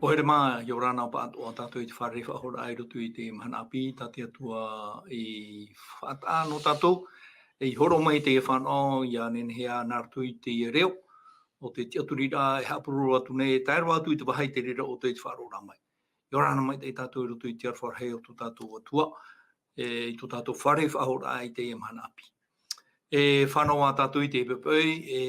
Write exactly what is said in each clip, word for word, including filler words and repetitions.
Pō here mā, ʻia ora na pāʻatoʻa tātou i te fārerei faʻahou i roto i te mahana ʻāpī, tā te Atua i faʻataʻa nō tātou, i horo mai te fānaʻo, ʻia nenehia nā roto i te reo, o te tiʻaturiraʻa e haʻapuroro atu nei, tae roa atu i te vāhi te reira ʻoutou i te faʻaroʻo mai. ʻIa ora na maitaʻi tātou i roto i te aroha rahi o tō tātou Atua, e, i tō tātou fārerei faʻahou i teie mahana ʻāpī. E fānaʻo ā tātou i te poʻipoʻi, e,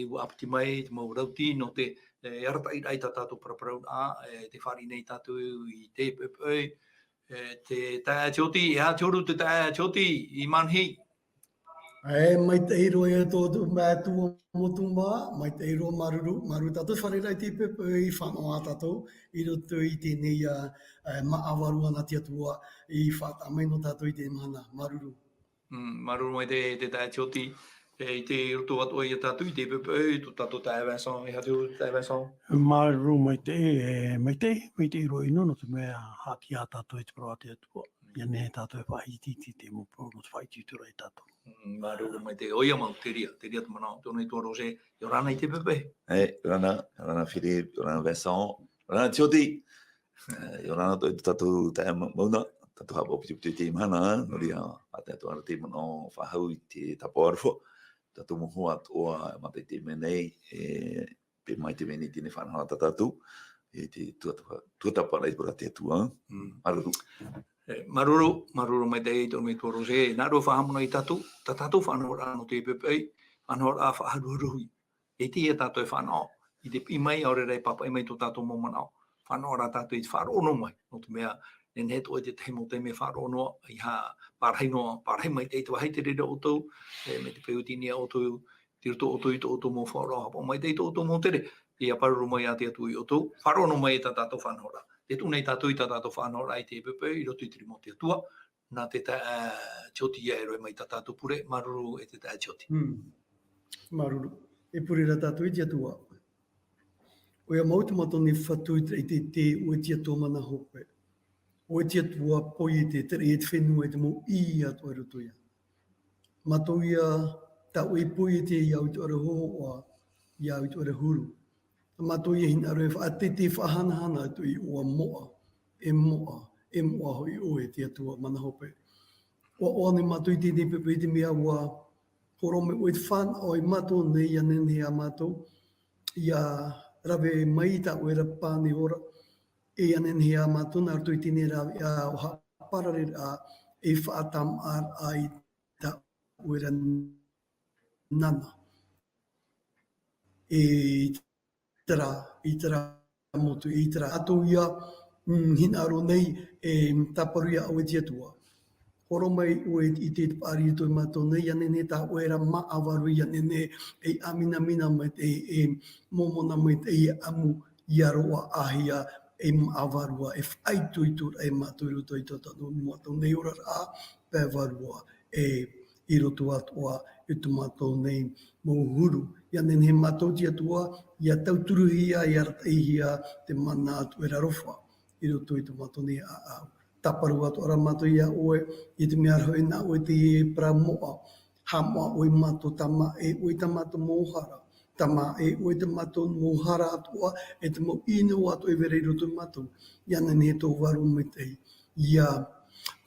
ʻua ʻāpiti mai te mau rauti nō te, e, arataʻiraʻa i tā tātou paraparauraʻa, e, tē fāriʻi nei tātou i te poʻipoʻi, e, te taeaʻe Tioti, e aha te huru te taeaʻe Tioti i Manahi? E, maitaʻi roa ia tō, tō mātou motu mā, maitaʻi roa, māuruuru, māuruuru tātou fārereiraʻa i te poʻipoʻi, e fānaʻo ā tātou i roto i teie nei, ā, e, māʻa vārua nā te Atua i faʻataʻa mai nō tātou i teie mahana. Māuruuru. Mm, māuruuru maitaʻi te taeaʻe Tioti, e, i te roto atoʻa ia tātou i te poʻipoʻi, tō tātou taeaʻe Vincent, e aha te huru taeaʻe Vincent? Māuruuru maitaʻi, e, maitaʻi, maitaʻi roa ʻino, nō te mea haʻapiʻi ā tātou i te parau a te Atua. ʻIa nehenehe tātou e faʻaʻitiʻiti i te mau parau nō te faʻaitoitoraʻa ia tātou. Mm, māuruuru maitaʻi, ʻoia mau, terā, terā te manaʻo, tō nei Roger, ʻia ora na i te poʻipoʻi. E, ʻia ora na, ʻia ora na Philippe, ʻia ora na Vincent, ʻia ora na Tioti. E, ʻia ora na tō, tō tātou taeaʻe Ma-, Mauna, tātou haʻapaʻo piti piti i teie mahana, nō reira, ʻa te Atua ra te manaʻo faʻahou i te tāpaʻo aroha, tātou mau hoa atoʻa, e mātaʻitaʻi mai nei, e, pē mai te mea nei teie faʻanahoraʻa tā tātou, e te tuatāpa-, tuatāpaparaʻa i te parau a te Atua. Mm. Māuruuru. E, māuruuru, māuruuru maitaʻi tō nei Roger, e hinaʻaro e faʻahaʻamanaʻo ia tātou, tā tātou faʻanahoraʻa nō te poʻipoʻi, faʻanahoraʻa faʻaharuharuhia. E ʻite ia tātou e fānaʻo, i te piʻi mai, ʻaore rā e pāpaʻi mai tō tātou mau manaʻo. Fānaʻo rā tātou i te faʻaroʻo noa mai, nō te mea, nehenehe atoʻa i te tahi mau taime e faʻaroʻo noa, ʻeiaha pārahi noa, pārahi maitaʻi te vāhi te reira ʻoutou, e, mai te peu i teie nei ʻoutou, tei roto ʻoutou i tō ʻoutou mau faʻaroʻo, haʻapaʻo maitaʻi tō ʻoutou mau tere, ʻia pāruru mai ā te Atua ia ʻoutou, faʻaroʻo noa mai i tā tātou faʻanahoraʻa. Tē tuʻu nei tātou i tā tātou faʻanahoraʻa i te poʻipoʻi, i roto i te rima o te Atua, nā te taeaʻe, ā, Tioti ʻia ʻere mai tā tātou pure, māuruuru e te taeaʻe Tioti. Mm. Māuruuru. E pure ra tātou i te Atua. ʻOia mau te Atua nei fatu i te, i te, te, ʻoe te Atua mana hope. ʻOe te Atua poiete, te raʻi e te fenua e te mau ʻī atoʻa i roto ia. Mātou ia, tā ʻoe i poiete ia au i te ʻoire hōhoʻa, ia au i te ʻoire huru. Mātou ia hinaʻaro e faʻateitei faʻahanahana atu i ʻoe moʻa, e moʻa, e moʻa hoʻi ʻoe te Atua mana hope. ʻOaʻoa nei mātou i teie nei poʻipoʻi i te mea ʻua horo mai ʻoe te fānaʻo ia mātou nei ʻia nehenehe ā mātou, ʻia rave mai i tā ʻoe ra pane hora, e ʻia nehenehe ā mātou nā roto i teie nei rāveʻa ʻo haʻaparareraʻa e faʻatamaraʻa i tā ʻoe ra nana. E i terā, i terā motu, i terā atu ia, mm, hinaʻaro nei, e tāparu ia ʻoe te Atua. Horo mai ʻoe i te, i te paʻari i tō mātou nei, ʻia nehenehe tā ʻoe ra māʻa vārua ʻia nehenehe, e ʻāminamina mai te, e, e momona mai te, e ʻamu, ʻia roaʻahia, e māʻa vārua, e faʻaitoitoraʻa ia mātou i roto i tō tātou, mātou nei oraraʻa, pae vārua, e i roto atoʻa i tō mātou nei mau huru. ʻIa nehenehe mātou te Atua, ʻia tauturuhia, ʻia arataʻihia te mana atu e aroha i roto i tō mātou nei ʻāʻau. Tāparu atoʻa ra mātou ia ʻoe, i te mea hoʻi nā ʻoe te parau moʻa. Haʻamoʻa ʻoe ia mātou, tāmā ʻē ʻoe i tā mātou mau hara. Tāmā ʻē ʻoe i tā mātou mau hara atoʻa, e te mau ʻino atoʻa e vera i roto ia mātou. ʻIa nehenehe tō Vārua Maitaʻi. ʻIa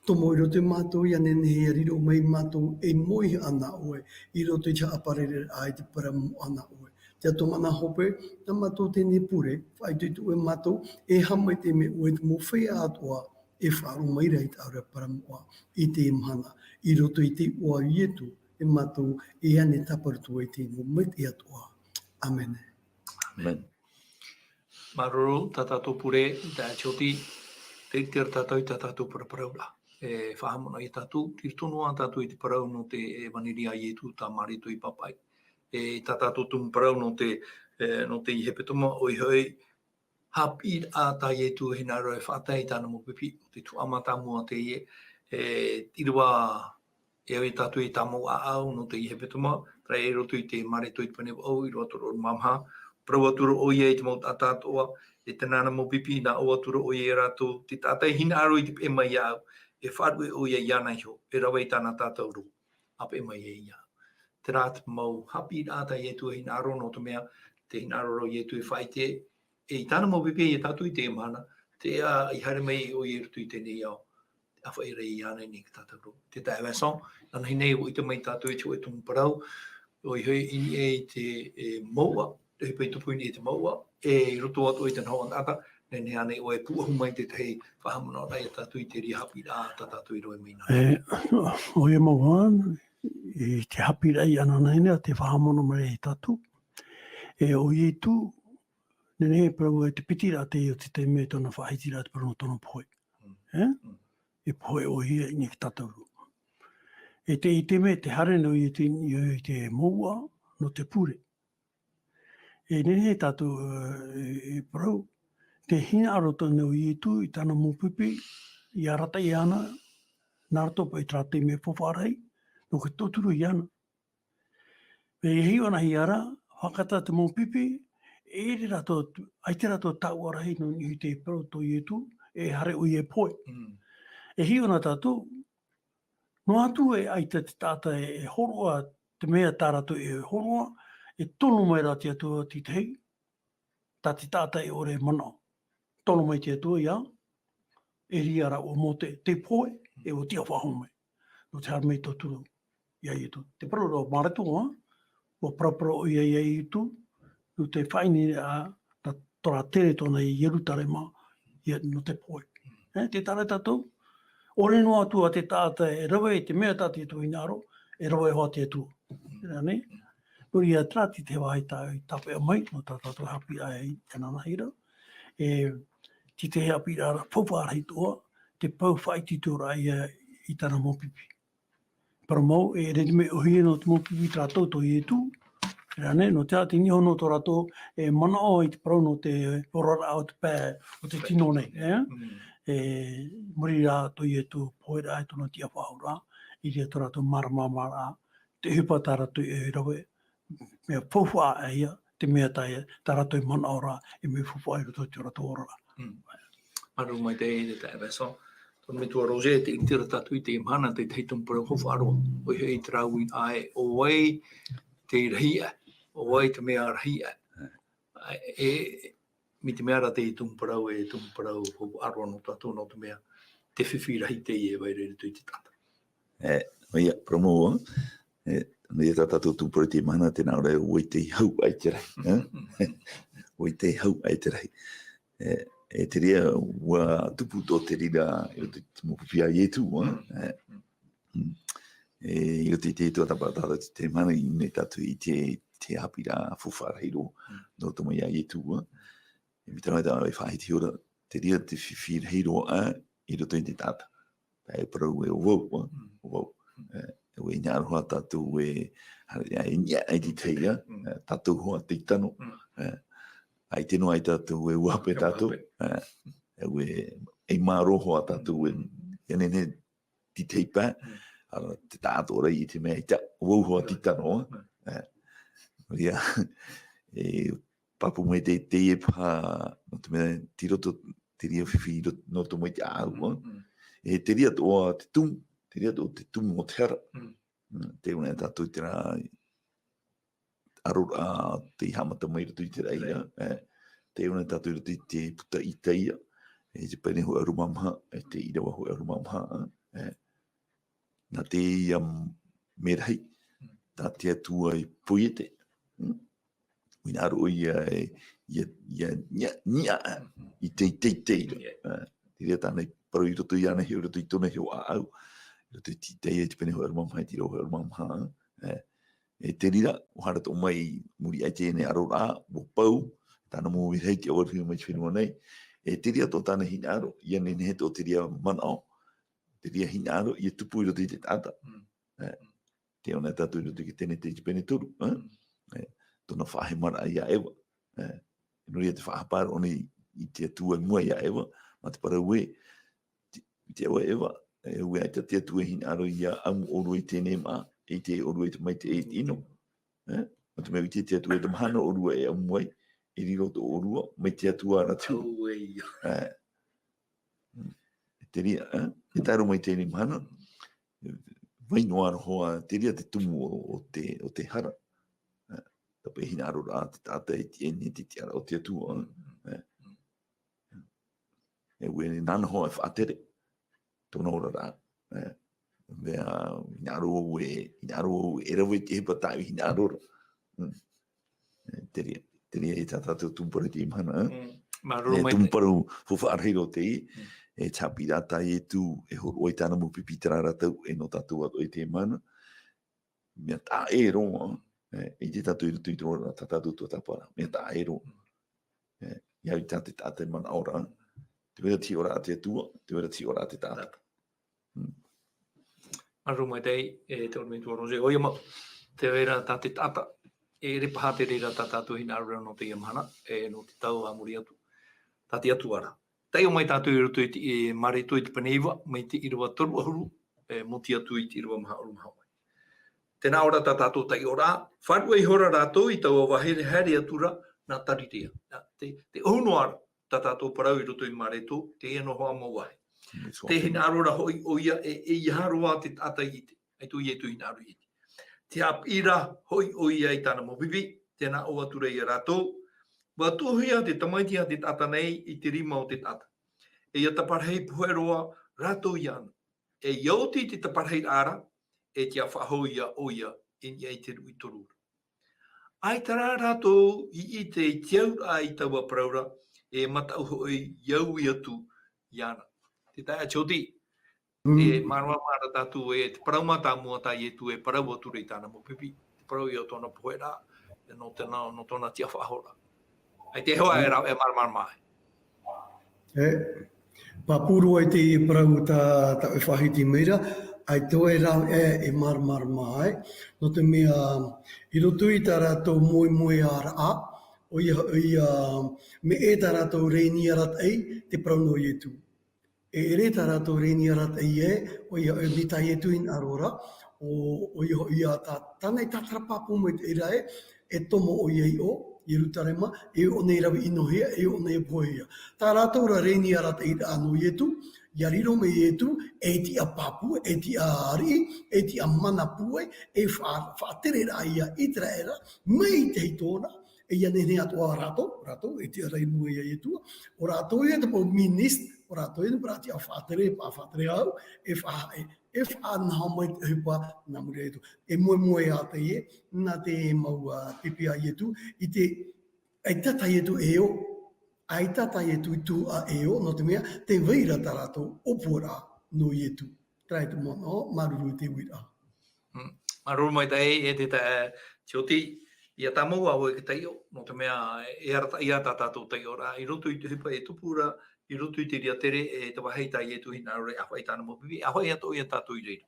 tomo i roto ia mātou, ʻia nehenehe ʻia riro mai ia mātou, e moihaʻa nā ʻoe, i roto i te haʻaparareraʻa i te parau moʻa nā ʻoe. Te Atua mana hope, nā mātou teie pure, faʻaitoito ʻoe ia mātou, e haʻamaitaʻi mai ʻoe i te mau feiā atoʻa, e faʻaroʻo mai ra i te ʻaore ra parau moʻa, i teie mahana, i roto i te iʻoa o Ietu, e mātou, e ʻia nehenehe tāparu atu ai i te mau maitaʻi atoʻa. ʻĀmene. ʻĀmene. Māuruuru, tā tātou pure, tā Tioti, tē ʻite ra tātou i tā tātou paraparauraʻa. E faʻahaʻamanaʻo ia tātou, tei roto noa tātou i te parau nō te ʻevanelia a Ietu, tā Mareko i pāpaʻi. E tā tātou tumu parau nō te, e, nō te hepetoma, ʻoia hoʻi, haʻapiʻiraʻa tā Ietu e hinaʻaro e faʻatae i tāna mau pipi, te tuhaʻa mātāmua teie, e, ʻīrava, e au ia tātou i tā mau ʻāʻau nō te hepetoma, terā i roto i te Mareko i te pene vaʻu, ʻīrava toru ʻahuru mā maha, parau atu ra ʻoia i te mau taʻata atoʻa, e tē nāna mau pipi, nā ʻō atu ra ʻoia ia rātou, te taʻata e hinaʻaro i te peʻe mai iāʻu, e faʻaruʻe ʻoia iāna iho, e rave i tāna tātauro, ʻa peʻe mai ai iāʻu. Terā te mau haʻapiʻiraʻa tā Ietu e hinaʻaro nō te mea, tē hinaʻaro ra Ietu e faʻaʻite, I tāna mau pipi ia tātou i teie mahana, te, ā, i haere mai ʻoia i roto i teie nei ao, ʻāfaʻi ra iāna i niʻa i tā tātou. Te taeaʻe Vincent, nāna hinaʻaro i ʻite mai tātou i te hōʻē tumu parau, ʻoia hoʻi i niʻa i te, e, mouʻa, te ʻohipa i tupu i niʻa i te mouʻa, e i roto atoʻa i te hōʻē taʻata, nehenehe ānei ʻoe e pūʻohu mai i te tahi faʻahaʻamanaʻoraʻa ia tātou i te reira haʻapiʻiraʻa tā tātou i rave mai nā. E, ʻoia mau ā, i te haʻapiʻiraʻa i ananahi nei, te faʻahaʻamanaʻo mai ia tātou. E, ʻo Ietu, nehenehe e parau e te piti ra te, o te taime tōna faʻahitiraʻa te parau nō tōna pohe. Mm. E? Mm. E pohe ʻoia i niʻa i tātou. E te, i te mea te haere nō Ietu i, i te mouʻa, nō te pure. E nehenehe tātou, e, e parau, te hinaʻaro tōna o Ietu i tāna mau pipi, i arataʻi iāna, nā roto paʻi i terā taime faufaʻa rahi, nō te tauturu iāna. E hiʻo anaʻe ra, fakahā te mau pipi, e ʻere rātou, ʻaita rātou taʻua rahi nō niʻa i te parau tō Ietu, e haere ʻoia e pohe. Mm. E hiʻo na tātou, noa atu e ʻaita te taʻata e, e hōroʻa, te mea tā rātou e hōroʻa, e tono mai ra te Atua te tahi, tā te taʻata e ʻore e manaʻo. Tono mai te Atua ia, Elia rā ʻo Mōte, tei pohe, e ʻua tiʻa faʻahou mai. Nō te haere mai tauturu ia Ietu. Te parau ra Mareko, ā, ʻua paraparau ʻoia ia Ietu, nō te faʻaineineraʻa, nā terā tere tōna i Ierutarema, ia nō te pohe. E, tē taʻa ra tātou, ʻaore noa atu ā te taʻata e rave i te mea tā te Atua i hinaʻaro, e rave hoʻi te Atua. Terā nei, nō reira terā te tahi vāhi tā, i tāpeʻa mai, nō tā tātou haʻapiʻiraʻa i ananahi ra. E, te tahi haʻapiʻiraʻa faufaʻa rahi atoʻa, te pou faʻaitoitoraʻa ia i tāna mau pipi. Parau mau, e rere mai ʻohie nō te mau pipi tā rātou tō Ietu, terā nei, nō te aha, teie nei hoʻi tō rātou e manaʻo i te parau nō te oraraʻa o te pae, o te tino nei, e? Mm. E, muri rā tō Ietu, poheraʻa i tōna tiʻa faʻahouraʻa, i reira tō rātou māramarama ra, te ʻohipa tā rātou e rave, mea faufaʻa ia, te mea tā ia, tā rātou e manaʻo ra, e mea faufaʻa i roto i tō rātou oraraʻa. Mm. Māuruuru maitaʻi te taeaʻe Vincent. Tō Metua Roger, tē ʻite ra tātou i teie mahana, te tahi tumu parau faufaʻa roa. ʻOia hoʻi te rāveʻa, ʻo vai te rahi aʻe, ʻo vai te mea rahi aʻe. E, mai te mea ra te tumu parau, e tumu parau faufaʻa roa nō tātou, nō te mea, te fifi rahi teie e vai ra i roto i te taʻata. E, ʻoia, parau mau, e, nō reira tā tātou tumu parau i teie mahana, tē nā ʻō ra, ʻo vai tei hau aʻe te rahi, e? ʻO vai tei hau aʻe te rahi. E, e te reira, ʻua tupu tō te reira, i roto i te mau pipi a Ietu, e? E, mm. E, i roto i te Ietu a tāpā tātou i teie mahana, i ʻō nei tātou i te, te haʻapiʻiraʻa faufaʻa rahi roa, mm, nō roto mai ia Ietu, e? E mai tāna e faʻahiti ora, te reira te fifi rahi roa, e, i roto i te taʻata. Pae parau e ʻo vau, ʻo, mm, ʻo vau. Mm. E, e ʻua hinaʻaro hoʻi tātou e, haere, e, i niʻa i te tahi, mm, e, tātou hoʻi tei tano. Mm. E, ʻaita noa ʻaita tātou e ʻua hape tātou. E, e ʻua, e mārō hoʻi tātou e, mm, e nehenehe te tahi pae, mm, ā, te taʻatoʻaraʻa i te mea ʻaita, ʻo vau hoʻi tei tano, mm, e. Ia, e, pāpū mai te, teie paha, nō te mea, tei roto, te reira fifi i roto, nō roto mai te ʻāʻau, mm, mm. E te reira atoʻa te tumu, te reira atoʻa te tumu o te hara. Mm. Mm, tē ʻite nei tātou i terā ʻaroraʻa tei haʻamata mai i roto i te raʻi, right, e, tē ʻite nei tātou i roto i te puta Isaia, e te pene hōʻē ʻahuru mā maha, e te ʻīrava hōʻē ʻahuru mā maha, e, nā te ia merahi, mm, tā te Atua i poiete, mm, ʻua hinaʻaro ʻoia, e, ia, ia, ia, ia, mm, i te, te, te, yeah, e, te reira tāna i parau i roto iāna, i roto i tōna hiʻo ʻāʻau, i roto i te Isaia, i te pene hōʻē ʻahuru mā maha, i te ʻīrava hōʻē ʻahuru mā maha, e, e te reira, ʻua haere atoʻa mai i muri aʻe i teie nei ʻaroraʻa, ʻua pau, tāna mau merahi tei ʻāvaruhia mai te fenua nei, e te reira atoʻa tāna hinaʻaro, ia nehenehe atoʻa te reira manaʻo, te reira hinaʻaro, ia tupu i roto i te taʻata. Mm. E, tē ʻite nei tātou i roto i te Tenete i te pene toru, e? Mm. E, tōna faʻahemaraʻa ia Eva. E, nō reira te faʻahapa roa nei i te Atua i mua ia Eva, mā te parau ē, te, te ʻoe Eva, e, ʻua ʻaita te Atua e hinaʻaro ʻia ʻamu ʻōrua i teie nei māʻa, e ʻite ʻōrua i te maitaʻi e te ʻino. E? Nō te mea ʻua ʻite te Atua te mahana ʻōrua e ʻamu ai, e riro atoʻa ʻōrua, mai te Atua ra te huru. Auē. E. Mm. E te reira, e? E tae roa mai i teie mahana, vai noa ra hoʻi, te reira te tumu o, o te, o te hara. E, tāpeʻa hinaʻaro ra te taʻata e tiʻa nei i te tiʻaraʻa o te Atua, e? Mm. E, e ʻua nānaho e faʻatere tōna oraraʻa. E, mea, hinaʻaro au e, hinaʻaro au e rave i te ʻohipa tāʻu i hinaʻaro ra. Mm. E, te reira, te reira e tā tātou tumu parau i teie mahana, e? Mm. Māuruuru maitaʻi. Tumu parau faufaʻa rahi roa teie, e te haʻapiʻiraʻa tā Ietu, e hōroʻa i tāna mau pipi i terā ra tau, e nō tātou atoʻa i teie mahana. Mea taʻa ʻē roa, e, ʻite tātou i roto i te oraraʻa tā tātou tuatāpaparaʻa. Mea taʻa ʻē roa. E, ʻia au i tā te taʻata e manaʻo ra. Te vai ra te hiʻoraʻa a te Atua, te vai ra te hiʻoraʻa a te taʻata. Mm. Māuruuru maitaʻi, e te ʻorometua Roger. ʻOia mau, te vai ra tā te taʻata, e ʻere paha te reira tā tātou hinaʻaro ra nō teie mahana, e nō te tau a muri atu. Tā te Atua ra. Taiʻo mai tātou i roto i te, e, Mareko i te pene iva, mai te ʻīrava toru ʻahuru, e, mōti atu i te ʻīrava maha ʻahuru maha ua. Tē nā ʻō ra tā tātou taiʻoraʻa, faʻaruʻe ihora rātou i taua vāhi haere atu ra nā Tarirea. Nā, te, te ʻohu noa ra, tā tātou parau i roto i Mareko, teie noa hoʻi mau vāhi. Tē hinaʻaro ra hoʻi ʻoia e, ʻeiaha roa te taʻata i ʻite. ʻAita ʻo Ietu i hinaʻaro i ʻite. Te haʻapiʻi ra hoʻi ʻoia i tāna mau pipi, tē nā ʻō atu ra ia rātou, ʻUa tuʻuhia te Tamaiti a te taʻata nei i te rima o te taʻata. E ʻia taparahi pohe roa rātou iāna. E ʻia oti te taparahiraʻa ra, e ʻia faʻahou ia ʻoia i niʻa i te ruʻi toru ra. ʻAita rā rātou i ʻite i te auraʻa i taua parau ra, e mataʻu hoʻi ʻia ui atu iāna. Te taeaʻe Tioti, e māramarama ra tātou e te parau mātāmua tā Ietu e parau atu ra i tāna mau pipi. Te parau ia o tōna poheraʻa, e nō tōna, nō tōna tiʻafaʻahoraʻa. ʻAita e hoa e rā, e māramarama ai. E, pāpū roa i te parau tā, tā e faʻahiti mai ra, ʻaita e rā, e, e māramarama ai. Nō te mea, i roto i tā rātou moemoeāraʻa, ʻoia, ʻoia, mea ʻē tā rātou rēni arataʻi, te parau nō Ietu. E ʻere tā rātou rēni arataʻi ē, ʻoia, e, mai tā Ietu i hinaʻaro ra, ʻo, ʻoia, ʻoia, tā, tāna e tātarapāpū mai te reira ē, e tomo ʻoia i ʻō, Ierutarema, e ʻō nei rave ʻinohia, e ʻō nei e pohehia. Tā rātou ra rēni arataʻiraʻa nō Ietu, ʻia riro mai Ietu, e tiʻa pāpū, e tiʻa ariʻi, e tiʻa mana pūai, e fa-, faʻatere ra ia ʻĪteraʻera, mai te hito ra, e ʻia nehenehe atoʻa rātou, rātou, e tiʻa ra i mua ia Ietu, ʻo rātou ia te mau ministre, ʻo rātou ia te mau tiʻa faʻatere, pa faʻatere au, e fa-, e, e faʻanaho mai te ʻohipa nā muri ia Ietu. E moemoeā teie, nā te mau, ā, pipi a Ietu, i te, ʻaita tā Ietu e ʻō, ʻaita tā Ietu i tuhaʻa e ʻō, nō te mea, tē vai ra tā rātou ʻōpuaraʻa nō Ietu. Terā ia te manaʻo, māuruuru i te uiraʻa. Mm. Māuruuru maitaʻi, e te ta-, e, Tioti, ʻia tāmau ā vau i te taiʻo, nō te mea, e arataʻi ā tā tātou taiʻoraʻa, i roto i te ʻohipa e tupu ra, i roto i te reira tere, e te vāhi tā Ietu i hinaʻaro ra e ʻāfaʻi i tāna mau pipi, e ʻāfaʻi atoʻa ia tātou i reira.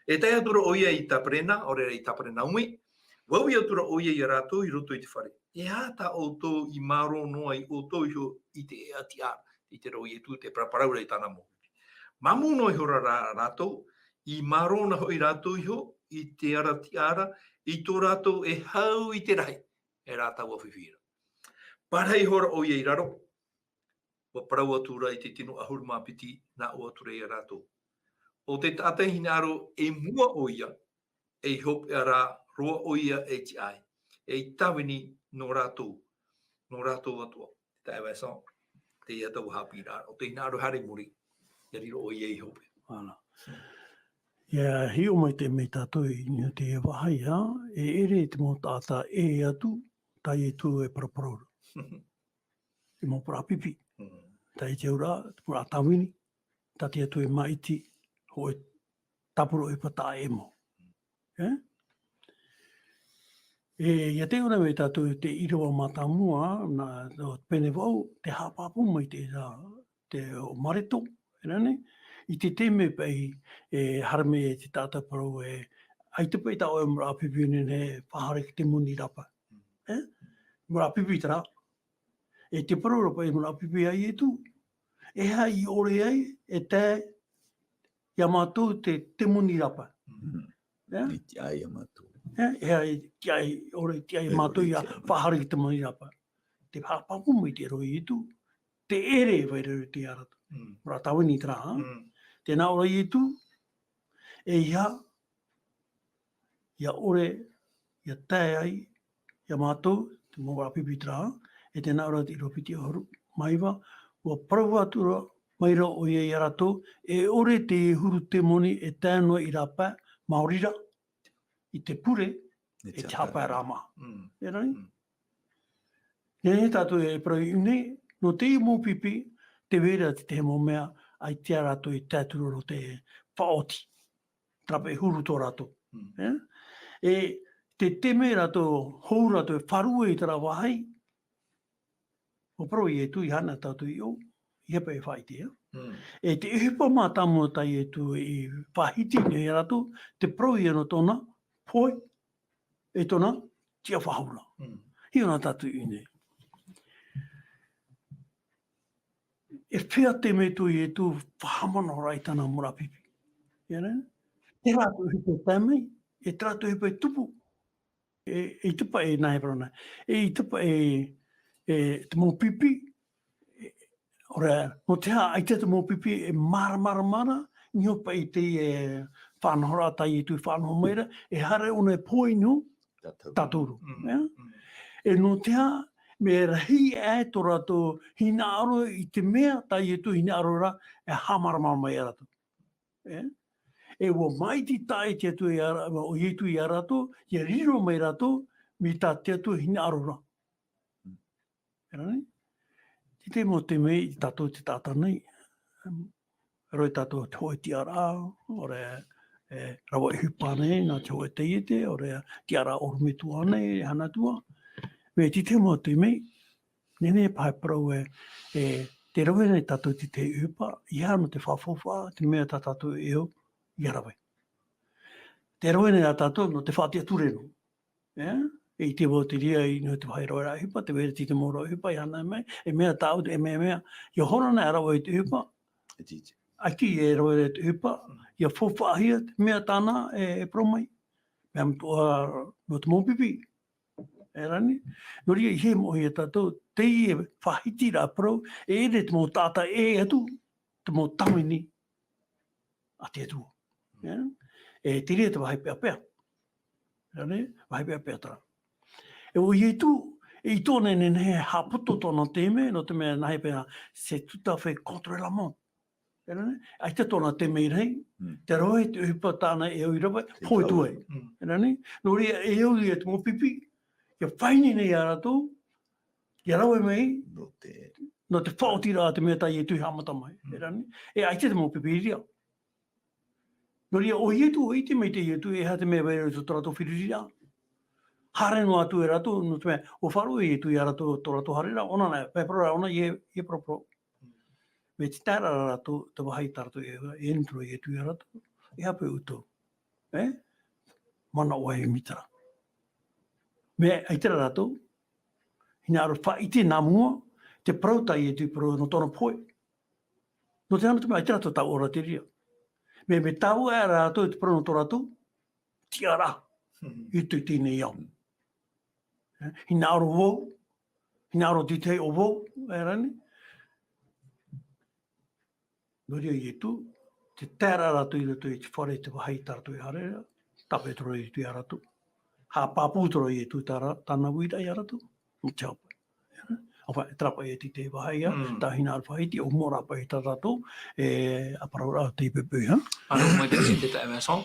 E tae atu ra ʻoia i Taperena, ʻaore ra i Taperenaumi, ʻua ui atu ra ʻoia ia rātou i roto i te fare. E aha tā ʻoutou i mārō noa ai ʻoutou iho i te ʻēʻa tiʻa, i te rau Ietu te paraparau ra i tāna mau pipi. Māmū noa ihora rā rātou, i mārō noa hoʻi rātou iho i te ara tiʻa ra, i tō rātou e hau i te rahi, e rātou ʻua fifi ra. Parahi ihora ʻoia i raro, ʻua parau atu ra i te tino ʻahuru mā piti, nā ʻō atu ra ia rātou. ʻO te taʻata i hinaʻaro i mua ʻoia, e i hopeʻa ra roa ʻoia e tiʻa ai, e i tāvini nō rātou, nō rātou atoʻa. Te taeaʻe Vincent, teie taua haʻapiʻiraʻa, ʻo tē hinaʻaro haere i muri, ʻia riro ʻoia i hope. Ana. ʻIa hiʻo mai te mea tātou i niʻa i te vāhi, ā, e ʻere te mau taʻata e ʻē atu, tā Ietu e paraparau ra. Te mau parau pipi. Mm. Tā te auraʻa, te mau tāvini, tā te Atua e maʻiti, hōʻē tāpura ʻohipa taʻa ʻē mau. E? E, ʻia taiʻo ra mai tātou te ʻīrava mātāmua, nā, nō te pene vaʻu, te haʻapāpū mai te, te, o Mareko, e rā nei, i te taime paʻi, e, haere mai te taʻata parau e, ʻaita paʻi tā ʻoe mau pipi e nehenehe e faʻahaere i te moni rapa. E? Mau pipi terā. E te parau ra paʻi mau pipi a Ietu. E aha i ʻore ai, e tae ia mātou te, te moni rapa. Mm. E? I tiʻa ai ia mātou. E, e aha i tiʻa ai, ʻore i tiʻa ai ia mātou ia faʻahaere i te moni rapa. Te haʻapāpū mai te ʻīrava a Ietu, te ʻere e vai ra i te arataʻi. Mm. Mau tāvini terā, ha? Mm. Tē nā ʻō ra Ietu, e aha, ʻia ʻore, ʻia tae ai, ia mātou, te mau pipi terā, e te nā ora te ʻīrava piti ʻahuru mā iva, ʻua parau atu ra, mai ra ʻoia ia rātou, e ʻore te huru temoni e tae noa i rāpae, maori rā, i te pure, e te hāpae rā mā. Mm. E rā? Mm. Nehenehe tātou e parau i ʻō nei, nō teie mau pipi, tē vai ra te tahi mau mea, ʻaita rātou i tae atu ra nō te faʻaoti. Terā paʻi e huru tō rātou. Mm. E? E te taime rātou, hou rātou e faʻaruʻe i terā vāhi, ʻua parau Ietu, ʻeiaha tātou i ʻō, ʻeiaha paʻi e faʻaʻite, ā. Mm. E te ʻohipa mātāmua tā Ietu i faʻahiti nei ia rātou, te parau ia nō tōna pohe, e tōna tiʻafaʻahou ra. Mm. Hiʻo na tātou i ʻō nei. E fea te mea tō Ietu faʻahaʻamanaʻo ra i tāna mau pipi. Ia rā? Terā te ʻohipa e tae mai, e terā te ʻohipa e tupu. E, e ʻaita paʻi e nā e parau nei. E ʻaita paʻi e, e te mau pipi, e, ʻoia, nō te aha, ʻaita te mau pipi e māramarama ra, niʻa paʻi i te, e, faʻanahoraʻa tā Ietu i faʻanaho mai ra, e haere ʻōna e pohe i niʻa iho, tātou. Tātou. Mm, ia? Mm. E nō te aha, mea rahi aʻe tō rātou hinaʻaro i te mea tā Ietu i hinaʻaro ra, e haʻamāramarama ia rātou. E? E ʻua maʻiti taʻa ʻē te Atua ia rā-, ʻo Ietu ia rātou, ʻia riro mai rātou, mai tā te Atua hinaʻaro ra. Mm. E rā nei? Te tahi mau taime i tātou te taʻata nei, em, rave tātou te hōʻē tiʻaraʻa, ʻoia, e, rave ʻohipa nei, nā te hōʻē taiete, ʻoia, tiʻaraʻa ʻorometua nei, Haʻanatua. Mea te tahi mau taime, nehenehe paha e parau ē, e, tē rave nei tātou te tahi ʻohipa, ʻeiaha nō te faʻafaufaʻa, te mea tā tātou e ʻō, ʻia rave. Tē rave nei ā tātou nō te faʻatiʻaturi noa. E, e ʻite vau te reira i niʻa i te vāhi raveraʻa ʻohipa, tē vai ra te mau ʻohipa, ʻeiaha nā mea, e mea tāʻu, e mea, mea, ʻia hora na e rave i te ʻohipa. E tītī. ʻAita e rave i te ʻohipa, ʻia faufaʻahia te mea tāna e, e parau mai. Mea motuʻa nō te mau pipi. E rā nei. Nō reira, ʻeiaha e moʻehia tātou, teie faʻahitiraʻa parau, e ʻere te mau taʻata e ʻē atu, te mau tamini a te Atua. E? E te reira te vāhi peʻapeʻa. E rā nei, vāhi peʻapeʻa terā. E ʻo Ietu, e ʻite ʻōna e nehenehe e haʻapoto tōna taime, nō te mea nāhea paha, c'est tout à fait contre la montre. E rā nei, ʻaita tōna taime i rahi, mm, te rohe te ʻohipa tāna e ʻō i rave, te pohe atu ai. Mm. E rā nei, nō reira e ʻō ia te mau pipi, ʻia faʻaineine ia rātou, ʻia rave mai, nō te, nō te faʻaotiraʻa te mea tā Ietu i haʻamata mai. Mm. E rā nei, e ʻaita te mau pipi i reira. Nō reira, ʻo Ietu, ʻua ʻite mai te Ietu, e aha te mea e vai ra i tō rātou fāriʻiraʻa. Haere noa atu e rātou, nō te mea, ʻua faʻaroʻo e Ietu ia rātou, tō rātou haereraʻa, ʻōna na, e parau ra ʻōna, ʻeiaha, ʻeiaha e parau. Mea te taeraʻa ra rātou, te vāhi tā rātou e, e ani atu ra Ietu ia rātou, e aha paʻi ʻoutou. E? Manaʻo ā e mai terā. Mea, ʻaita rā rātou, hinaʻaro faʻaʻite nā mua, te parau tā Ietu i parau nō tōna pohe. Nō te aha, nō te mea, ʻaita rātou taʻu ra te reira. Mea, mea taʻu aʻe rātou i te parau nō tō rātou tiʻaraʻa. Mm. I te, i teie nei ao. Mm. E, hinaʻaro vau, hinaʻaro te tahi ʻo vau, e rā nei. Nō reira Ietu, te taeraʻa rātou i roto i te fare, te vāhi tā rātou e haere ra, tāpeʻa atu ra Ietu ia rātou. Haʻapāpū atu ra Ietu tā rā-, tāna uiraʻa ia rātou. Mea te hāpaʻo. ʻAore, e terā paʻi e te, te vāhi ā, mm, tā hinaʻaro faʻahiti, ʻua moʻa rā paʻi tā rātou, e, ā parauraʻa te pepe, ha? Ānō, mai te, te taeaʻe Mason.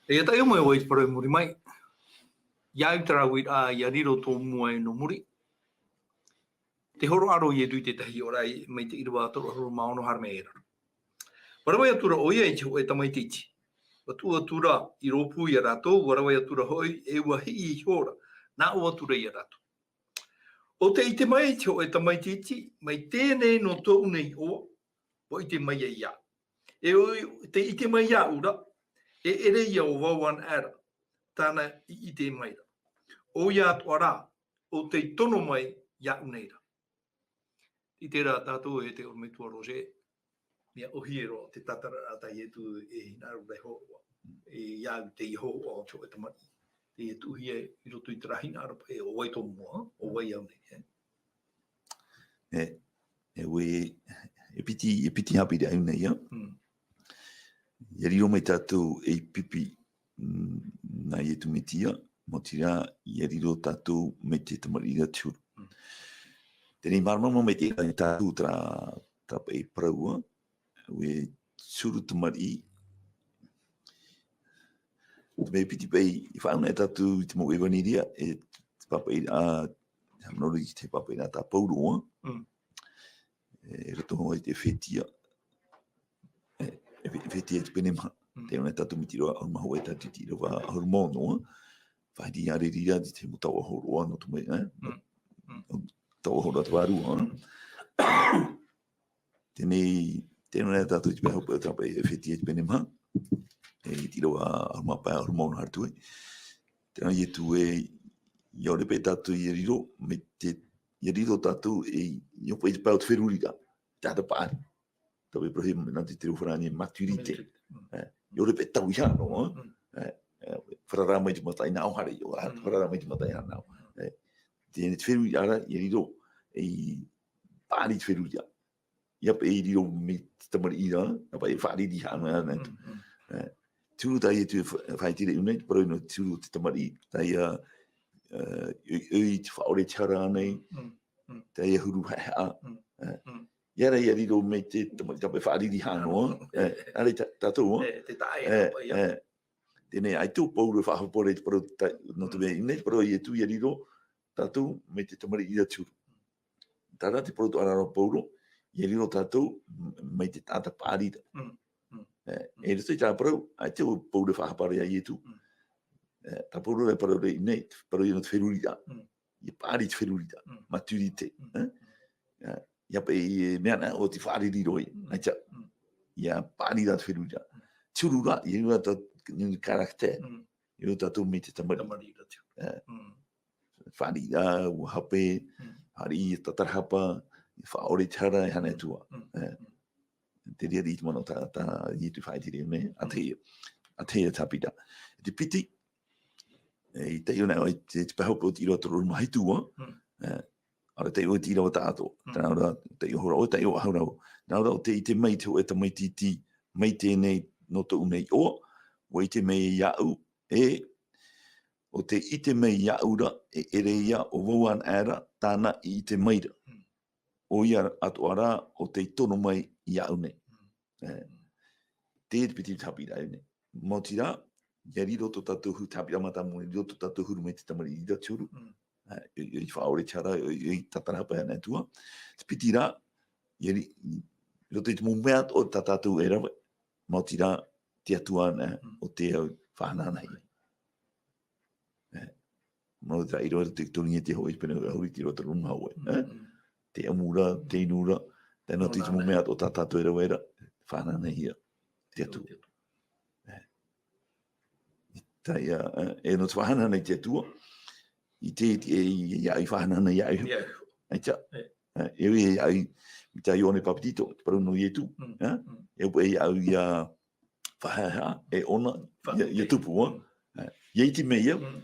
E, ʻia tae mai ʻoe i te parau i muri mai. ʻIa au terā uiraʻa, ʻia riro tō mua e nō muri. Tē hōroʻa ra Ietu i te tahi ora mai te ʻīrava toru ʻahuru mā ono haere mai i raro. ʻUa rave atu ra ʻoia i te hōʻē tamaiti iti. ʻUa tuʻu atu ra i rōpū ia rātou, ʻua rave atu ra hoʻi, e ʻua hiʻi iho ra, nā ʻō atu ra ia rātou. ʻO tē ʻite mai te hōʻē tamaiti iti, mai teie nei nō tōʻu nei iʻoa, ʻua ʻite mai ia iāʻu. E ʻo tē ʻite mai iāʻu ra, e ʻere ia ʻo vau anaʻe ra, tāna i ʻite mai ra. ʻOia atoʻa rā, ʻo tei tono mai iāʻu nei ra. I terā tātou e te ʻorometua Roger, mea ʻōhie roa te tātararaʻa tā Ietu e hinaʻaro ra e hōhoʻa, e ia au te hōhoʻa o te hōʻē tamariʻi. Tē tuʻuhia i roto i terā hinaʻaro paʻi, ʻo vai tō mua, ʻo vai au nei, e? E, e ui, e piti, e piti haʻapiʻiraʻa nei, ia. Mm. ʻIa riro mai tātou ei pipi, mm, nā Ietu Metia, maoti rā, ʻia riro tātou mai te tamariʻi ra te huru. Mm. Teie nei māramarama mai te, tātou terā, terā paʻi parau, ʻua, ʻua tiʻaturi te tamariʻi. Te mea piti paʻi, i faʻanaho tātou i te mau ʻevaneria, e te pāpaʻi, ā, haʻamanaʻo i te pāpaʻi nā tā Paulo, ʻua. Mm. E, i roto i te Efetia. E, e, Efetia te pene maha. Mm. Tē ʻō nei tātou mai te ʻīrava ʻahuru mā hōʻē e tae i te ʻīrava ʻahuru mā ono, ʻua. Faʻaʻite ʻia riro ra te mau taoʻa hōroʻa nō te mea, ē? Mm. Mm. Taoʻa hōroʻa te vārua, ē? Teie nei, tē ʻō nei tātou i te pae hopeʻa, terā paʻi Efetia te pene maha. E, i te ʻīrava ʻahuru mā pae, ʻahuru mā ono haere atu ai. Tē ʻō nei Ietu ē, ʻia ʻore paʻi tātou ʻia riro, mai te, ʻia riro tātou e, ʻia ʻore paʻi i te pae o te feruriraʻa, taʻata paʻari. Tāʻu e parau nā te, te reo farāni maturité. Maturité. Mm. E, ʻia ʻore paʻi taui hānau, ē? Mm. E, e, fararā mai te mataʻeinaʻa ʻore, ʻia ʻore, mm, fararā mai te mataʻeinaʻa ʻore. Mm. E, te, te feruriraʻa, ʻia riro, e, paʻari te feruriraʻa. ʻIa paʻi riro mai te tamariʻi ra, ʻia paʻi faʻariri hānau anaʻe atu. Mm, mm. E, tiʻaturi tā Ietu e fa-, faʻaʻite ra i ʻō nei, te parau nō te tiʻaturi o te tamariʻi, teie, e, ʻoiʻoi, te faʻaʻore te hara ānei, mm, mm, teie huru haʻehaʻa. Mm, e, mm. ʻIa ra ʻia riro mai te tamariʻi, ʻia paʻi faʻariri hānau, e, ʻaore tā-, tātou, e. E, te taʻa e, e, paʻi, e. Teie nei, ʻaita ʻo Paulo e faʻahope ra i te parau tā-, nō te mea, i ʻō nei te parau a Ietu ʻia riro tātou mai te tamariʻi ra tiʻaturi. Terā te parau atoʻa ra nō Paulo, ʻia riro tātou m-, mai te taʻata paʻari ra. Mm, mm, e, mm. I roto i terā parau, ʻaita ʻo Paulo e faʻahapa ra ia Ietu. Mm. E, tā Paulo e parau ra i ʻō nei, te parau ia nō te feruriraʻa. Mm. ʻIa paʻari te feruriraʻa, mm, maturité, mm, e? E, ʻia paʻi, e, mea nā ʻo te faʻariri roa, mm, ʻaita. Mm. ʻIa paʻari ra te feruriraʻa. Mm. Tiʻaturi ra, ʻia riro tā, nō te caractère. Mm. ʻIa riro tātou mai te tamariʻi. Tamariʻi ra tiʻaturi. E. Mm. Faʻariri ra, ʻua hape, mm, haʻapiʻi i te tātarahapa, faʻaʻore te hara, e hānau atu ā. Mm. E. Mm. Te reira i te manaʻo tā, tā Ietu e faʻaʻite ra i ʻō nei, ā, mm, teie, ā, teie te haʻapiʻiraʻa. Te piti, e, i taiʻo nei ʻoe i te, te pae hopeʻa o te ʻīrava toru ʻahuru mā hitu, ʻua. Mm. E, ʻaore i taiʻo i te ʻīrava taʻatoʻa. Mm. Terā rā, taiʻo hora ʻoe, taiʻo ʻahuru ʻoe. Terā rā, ʻo tē ʻite mai te hōʻē tamaiti iti mai teie nei nō tōʻu nei iʻoa, ʻua ʻite mai iāʻu, e, ʻo tē ʻite mai iāʻu ra, e ʻere ïa ʻo vau anaʻe ra tāna i ʻite mai ra. Mm. ʻOia atoʻa rā, ʻo tē tono mai iāʻu nei. Mm. E, mm. Teie te piti haʻapiʻiraʻa nei. Maoti rā, ʻia riro tō tātou huru haʻapiʻiraʻa mātāmua, ʻia riro tō tātou huru mai te tamariʻi ra tiʻaturi. Mm. E, i, i faʻaʻore te hara, i, i tātarahapa e hānau atu ā. Te piti rā, ʻia ri-, i roto i te mau mea atoʻa tā tātou e rave, maoti rā, te Atua anaʻe, mm, ʻo tē faʻahanahanahia. E, mau tā ʻīrava te toru i te hōʻē pene ʻahuru i te ʻīrava toru ʻahuru mā hōʻē, e? Mm, mm. Te ʻamu ra, te inu ra, tae noa atu i te mau mea atoʻa tā tātou e rave ra, faʻahanahanahia te Atua. Te Atua. E. Teie, e, e nō te faʻahanahana i te Atua, i te, i te, e, i, i, i faʻahanahana iāʻu. Iāʻu. ʻAita. E. E, e, e, e, i tā Ioane Papetito, te parau nō Ietu, mm, e? Mm. E, e, iāʻu ʻia faʻahaʻehaʻa, e ʻōna, ʻia, ʻia tupu, ʻua. Mm. E, ʻia iti mai au, mm,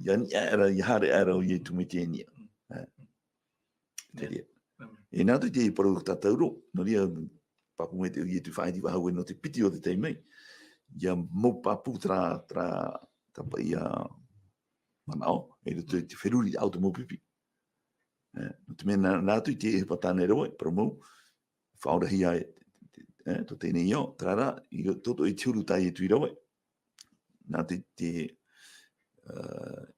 ʻia niʻa aʻera, ʻia haere aʻera ʻo Ietu mai te niʻa. Mm. E. Te reira. Amen. E nā atu i te parau tātauro, nō reira, pāpū mai te Ietu faʻaiti faʻahou nō te piti o te taime. ʻIa mau pāpū terā, terā, terā paʻi manaʻo, i roto i te feruriraʻa o te mau pipi. E, nō te mea nā, nā atu i te ʻohipa tāna e rave, parau mau, faʻaorahia e, e, tō teie nei ao, terā rā, i ro-, tō, tō, i te huru tā Ietu i rave. Nā te, te, e,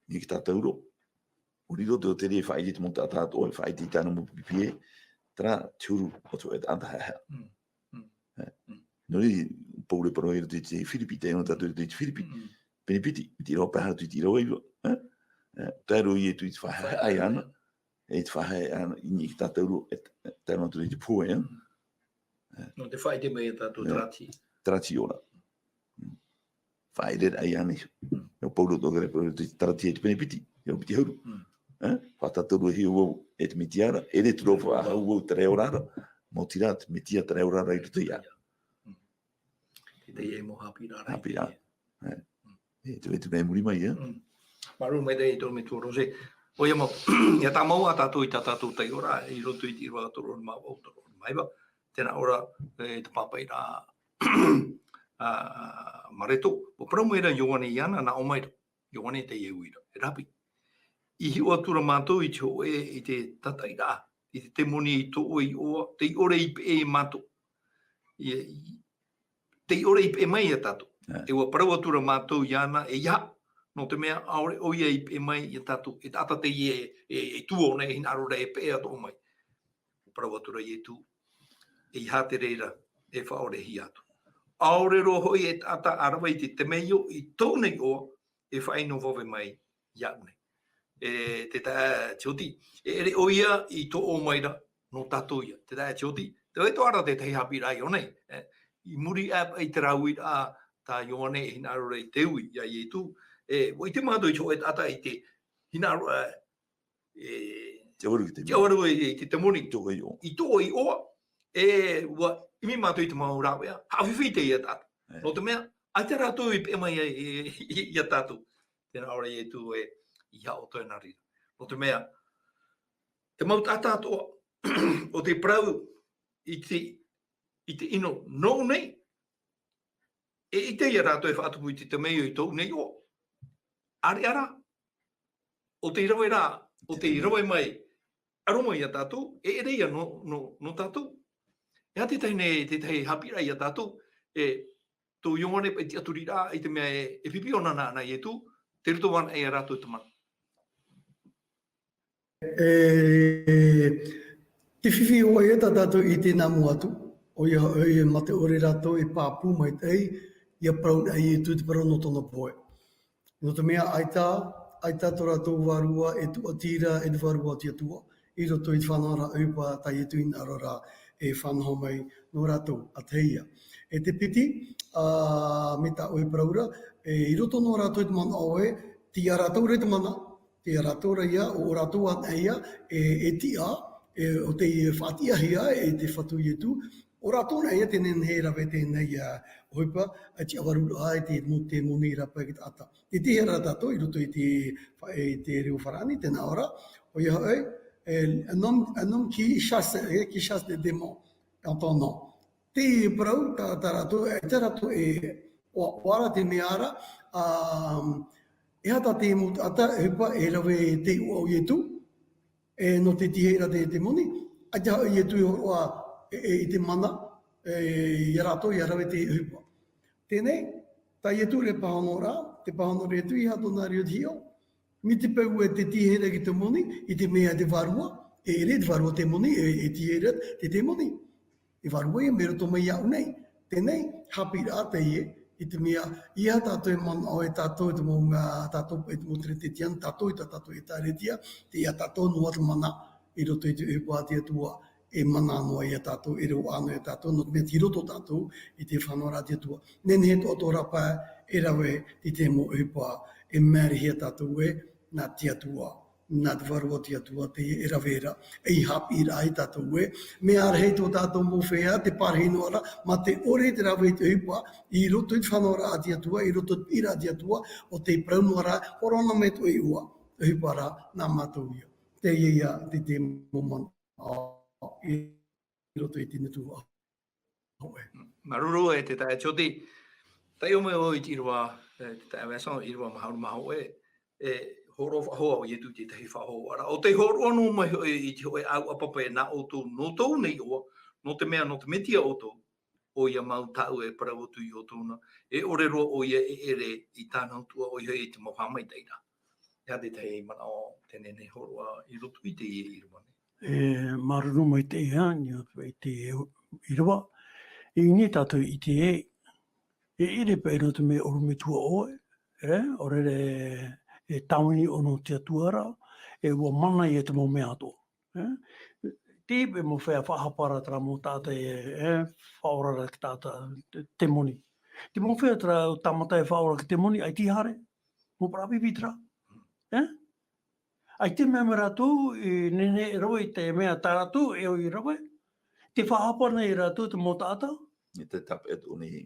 i te tātauro. ʻO riro te, te reira e faʻaʻite i te mau taʻata atoʻa, e faʻaʻite i tāna mau pipi ē, terā te huru o te, e, taʻata haʻehaʻa. Mm. Mm. E. Mm. Nō reira, Pauro e parau i roto i te Firipi, taiʻo na tātou i roto i te Firipi. Mm. Pene piti, i te ʻīrava pae hā atu i te ʻīrava iva. E. E, tae roa Ietu i te faʻahaʻehaʻa iāna. E te faʻahaʻehaʻa i niʻa i te tātauro, e, e, tae noa atu i te pohe, e. Mm. E. Nō te faʻaʻite mai ia tātou, e, terā tiʻi. Terā tiʻi ora. Mm. Faʻaʻereraʻa iāna iho. Mm. E ʻo Pauro tō kere, Pauro te terā tiʻi, te pene piti, e ʻo piti ʻahuru. Mm. E? Faʻatātauro e hiʻo vau, e te Metia ra, ʻere atu ra faʻahou vau terā ora ra, maoti rā te Metia terā ora ra i roto iāʻu. Mm. Teie mau haʻapiʻiraʻa. Haʻapiʻiraʻa. E. E te, e te mea i muri mai, e? Mm. Māuruuru maitaʻi e te ʻorometua Roger. ʻOia mau, ʻia tāmau ā tātou i tā tātou taiʻoraʻa, i roto i te ʻīrava toru ʻahuru mā vaʻu, toru ʻahuru mā iva, tē nā ʻō ra, e, te pāpaʻiraʻa, ā, Mareto, ʻua parau mai ra Ioane iāna, nā ʻō mai ra. Ioane teie e ui ra. E rāpae. i hiʻo atu ra mātou i te hōʻē, i te tataʻiraʻa, i te temoni i tō ʻoe iʻoa, tei ʻore i peʻe ia mātou. I, i, tei ʻore i peʻe mai ia tātou. E. E ʻua parau atu ra mātou iāna, e ʻeiaha, nō te mea ʻaore ʻoia i peʻe mai ia tātou, e taʻata teie e, e, e tuō nei, e hinaʻaro ra e peʻe atoʻa mai. Parau atu ra Ietu, e ʻeiaha te reira e faʻaʻorehia atu. ʻAore roa hoʻi e taʻata ʻa rave i te temeio i tōʻu nei iʻoa, e faʻaʻino vave mai iāʻu nei. E te taeaʻe Tioti, e ʻere ʻoia i tō ʻō mai ra, nō tātou ia. Te taeaʻe Tioti, tē vai atoʻa ra te tahi haʻapiʻiraʻa i ʻō nei, e, i muri aʻe i terā uiraʻa tā Ioane e hinaʻaro ra i te ui iā Ietu, e, ʻua ʻite mātou i te hōʻē taʻata i te hinaʻaro, e, e, Te ʻawaru i te te ʻawaru i, i te temoni. Tō ʻoe iʻoa. I tō ʻoe iʻoa, e, ʻua ʻimi mātou i te mau rāveʻa, haʻafifi teie taʻata. E. Nō te mea, ʻaita rātou i peʻe mai ia, i, i, i, ia tātou. Tē nā ʻō ra Ietu e, ʻeiaha ʻoutou e nā reira. Nō te mea, te mau taʻata atoʻa, ʻo tē parau i te, i te ʻino nōʻu nei, e ʻite ia rātou e faʻatupu i te temeio i tōʻu nei iʻoa. ʻAreʻa rā, ʻo tei rave rā, ʻo tei rave mai, ʻaroha mai ia tātou, e ʻere ia nō, nō, nō tātou. E aha te tahi nei, te tahi haʻapiʻiraʻa ia tātou, e, tō Ioane paʻi tiʻaturiraʻa, i te mea e, e pipi ʻōna nā, nā Ietu, tei roto anaʻe ia rātou i te mana. E, te fifi hoʻi tā tātou i tēnā mua atu, ʻoia hoʻi, mā te ʻore rātou e pāpū maitaʻi, ʻia parau nā Ietu te parau nō tōna pohe. Nō te mea ʻaita, ʻaita tō rātou vārua e tūʻati ra, e te vārua o te Atua, i roto i te fānaʻoraʻa ʻohipa tā Ietu i hinaʻaro ra e faʻanaho mai nō rātou, ʻa tahi ia. E te piti, ā, mai tā ʻoe e parau ra, e, i roto noa rātou i te manaʻo ē, tei ia rātou ra te mana, tei ia rātou ra ia, ʻo, ʻo rātou anaʻe ia, e, e tiʻa, e, ʻo tei faʻatiʻahia e te Fatu Ietu, ʻo rātou anaʻe ia tē nehenehe e rave teie nei, ā, ʻohipa, ā, te ʻawaruraʻa, e te mo-, te temoni i rāpae i te taʻata. Tē tiʻa ra tātou i roto i te fa-, i te reo farāni, tē nā ʻō ra, ʻoia hoʻi, e, un homme, un homme qui chasse, e, qui chasse des démons, en ton nom. Te parau, tā, tā rātou, e, tā rātou e, ʻoa, ʻoa ra te mea ra, ā, e aha tā te mau taʻata, e ʻohipa, e rave te iʻoa o Ietu, e, nō te tīaʻi ra te, te temoni, ʻaita hoʻi Ietu i hōroʻa, e, e, i te mana, e, ia rātou, ʻia rave te ʻohipa. Teie nei, tā Ietu ra e pāhono ra, tē pāhono ra Ietu, e aha tōna reo hiʻo, mai te peu ē tē tīaʻi ra te temoni, i te mea te vārua, e ʻere te vārua temoni, e, e tīaʻi ra te temoni. E vārua ia mai roto mai iāʻu nei. Teie nei, haʻapiʻiraʻa teie, i te mea, ʻeiaha tātou e manaʻo e tātou, e te mau mea, tātou, e te mau Teretetiano, tātou i tā tātou ʻĒtārētia, tei ia tātou noa te mana, i roto i te ʻohipa a te Atua, e mana noa ia tātou, e roaʻa noa ia tātou, nō te mea tei roto tātou i te fānaʻoraʻa a te Atua. Nehenehe atoʻa tō rāpae e rave i te mau ʻohipa, e mārehia tātou ē, nā te Atua, nā te vārua o te Atua teie e rave ra, ei haʻapiʻiraʻa ia tātou ē. Mea rahi tō tātou mau feiā, tē pārahi noa ra, mā te ʻore te rave i te ʻohipa, i roto i te fānaʻoraʻa a te Atua, i roto i te piʻiraʻa a te Atua, ʻo tē parau noa ra, hōroʻa mai tō ʻoe iʻoa, ʻohipa ra, nā mātou ia. Teie ia te, te mau mana, ā, i roto i te Atua. Māuruuru e te taeaʻe Tioti. Taiʻo mai ʻoe i te ʻīrava, e, te taeaʻe Vincent, ʻīrava maha ʻahuru mā hōʻē, e, hōroʻa faʻahou ʻo Ietu i te tahi faʻahou. Ara, ʻo tei hōroʻa noa mai hoʻi i te hōʻē ʻāuʻa papa e nā ʻoutou, nō tōʻu nei iʻoa, nō te mea, nō te Metia ʻoutou, ʻoia mau tāʻu e parau atu iā ʻoutou na, e ʻore roa ʻoia e ʻere i tāna utuʻa ʻoia hoʻi i te mau haʻamaitaʻiraʻa. E aha te tahi manaʻo tē nehenehe e hōroʻa i roto i teie ʻīrava nei? E, māuruuru maitaʻi, i te ʻīrava. I niʻa tātou i te, e ʻere paʻi nō te mea ʻorometua ʻoe, e, ʻaore rā e tāvini ʻoe nō te Atua ra, e ʻua mana ia te mau mea atoʻa. E, te ipe mau feiā faʻahapa ra terā mau taʻata e, e, faʻaora ra te taʻata, te, temoni. Te mau feiā terā tāmata e faʻaora ra te temoni, ʻaita i haere. Mau parau pipi terā. E? ʻAita e mea mai rātou, e nehenehe e rave i te mea tā rātou e ʻoi e rave. Tē faʻahapa nei rātou te mau taʻata. E te tape e tō nei.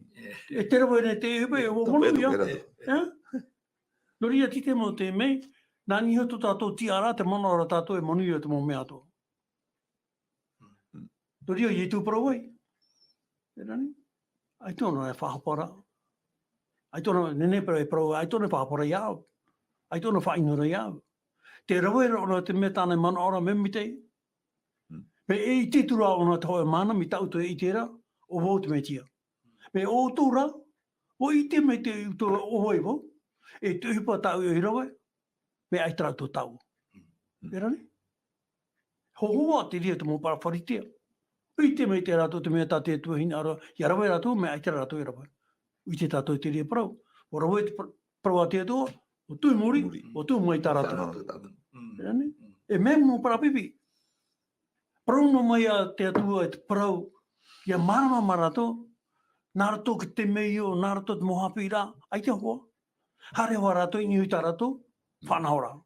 E te rave nei te ipe, e ʻua manuia. E? Nō reira, tē tiʻa mau te mea, nā niʻa iho tō tātou tiʻaraʻa, te manaʻo ra tātou e manuia te mau mea atoʻa. Nō reira, Ietu parau ai. E rani? ʻAita ʻōna e faʻahapa ra. ʻAita ʻōna, nehenehe paʻi e parau, ʻaita ʻōna e faʻahapa ra iāʻu. ʻAita ʻōna e faʻaʻino ra iāʻu. Te rave ra ʻōna te mea tāna e manaʻo ra, mea maitaʻi. Mm. Mea e ʻite atu ra ʻōna te hōʻē mahana, mai tā ʻoutou e ʻite ra, ʻo vau te Mesia. Mea ʻo ʻoutou rā, ʻua ʻite mai te ʻoutou ʻo vai vau, e te ʻohipa tāʻu e rave, mea ʻaita rātou tāua. Mm. E rā nei? Hōhoʻa te reira te mau parau Pharisea. ʻUa ʻite mai te rātou te mea tā te Atua e hinaʻaro, ʻia rave rātou, mea ʻaita rātou e rave. ʻUa ʻite tātou te reira parau. ʻUa rave te par-, parau a te Atua, ʻua tuʻu i muri, muri. ʻUa tuʻu mai tā rātou. Tātou, tātou. Mm. E rā nei? Mm. E mea mau parau pipi. Parau noa mai a te Atua e te parau, ʻia mārama mā rātou, nā roto ki te mea io, nā roto te mau haʻapiʻiraʻa, ʻaita hoʻi. Haere hoʻi rātou i niʻa i tā rātou, faʻanahoraʻa.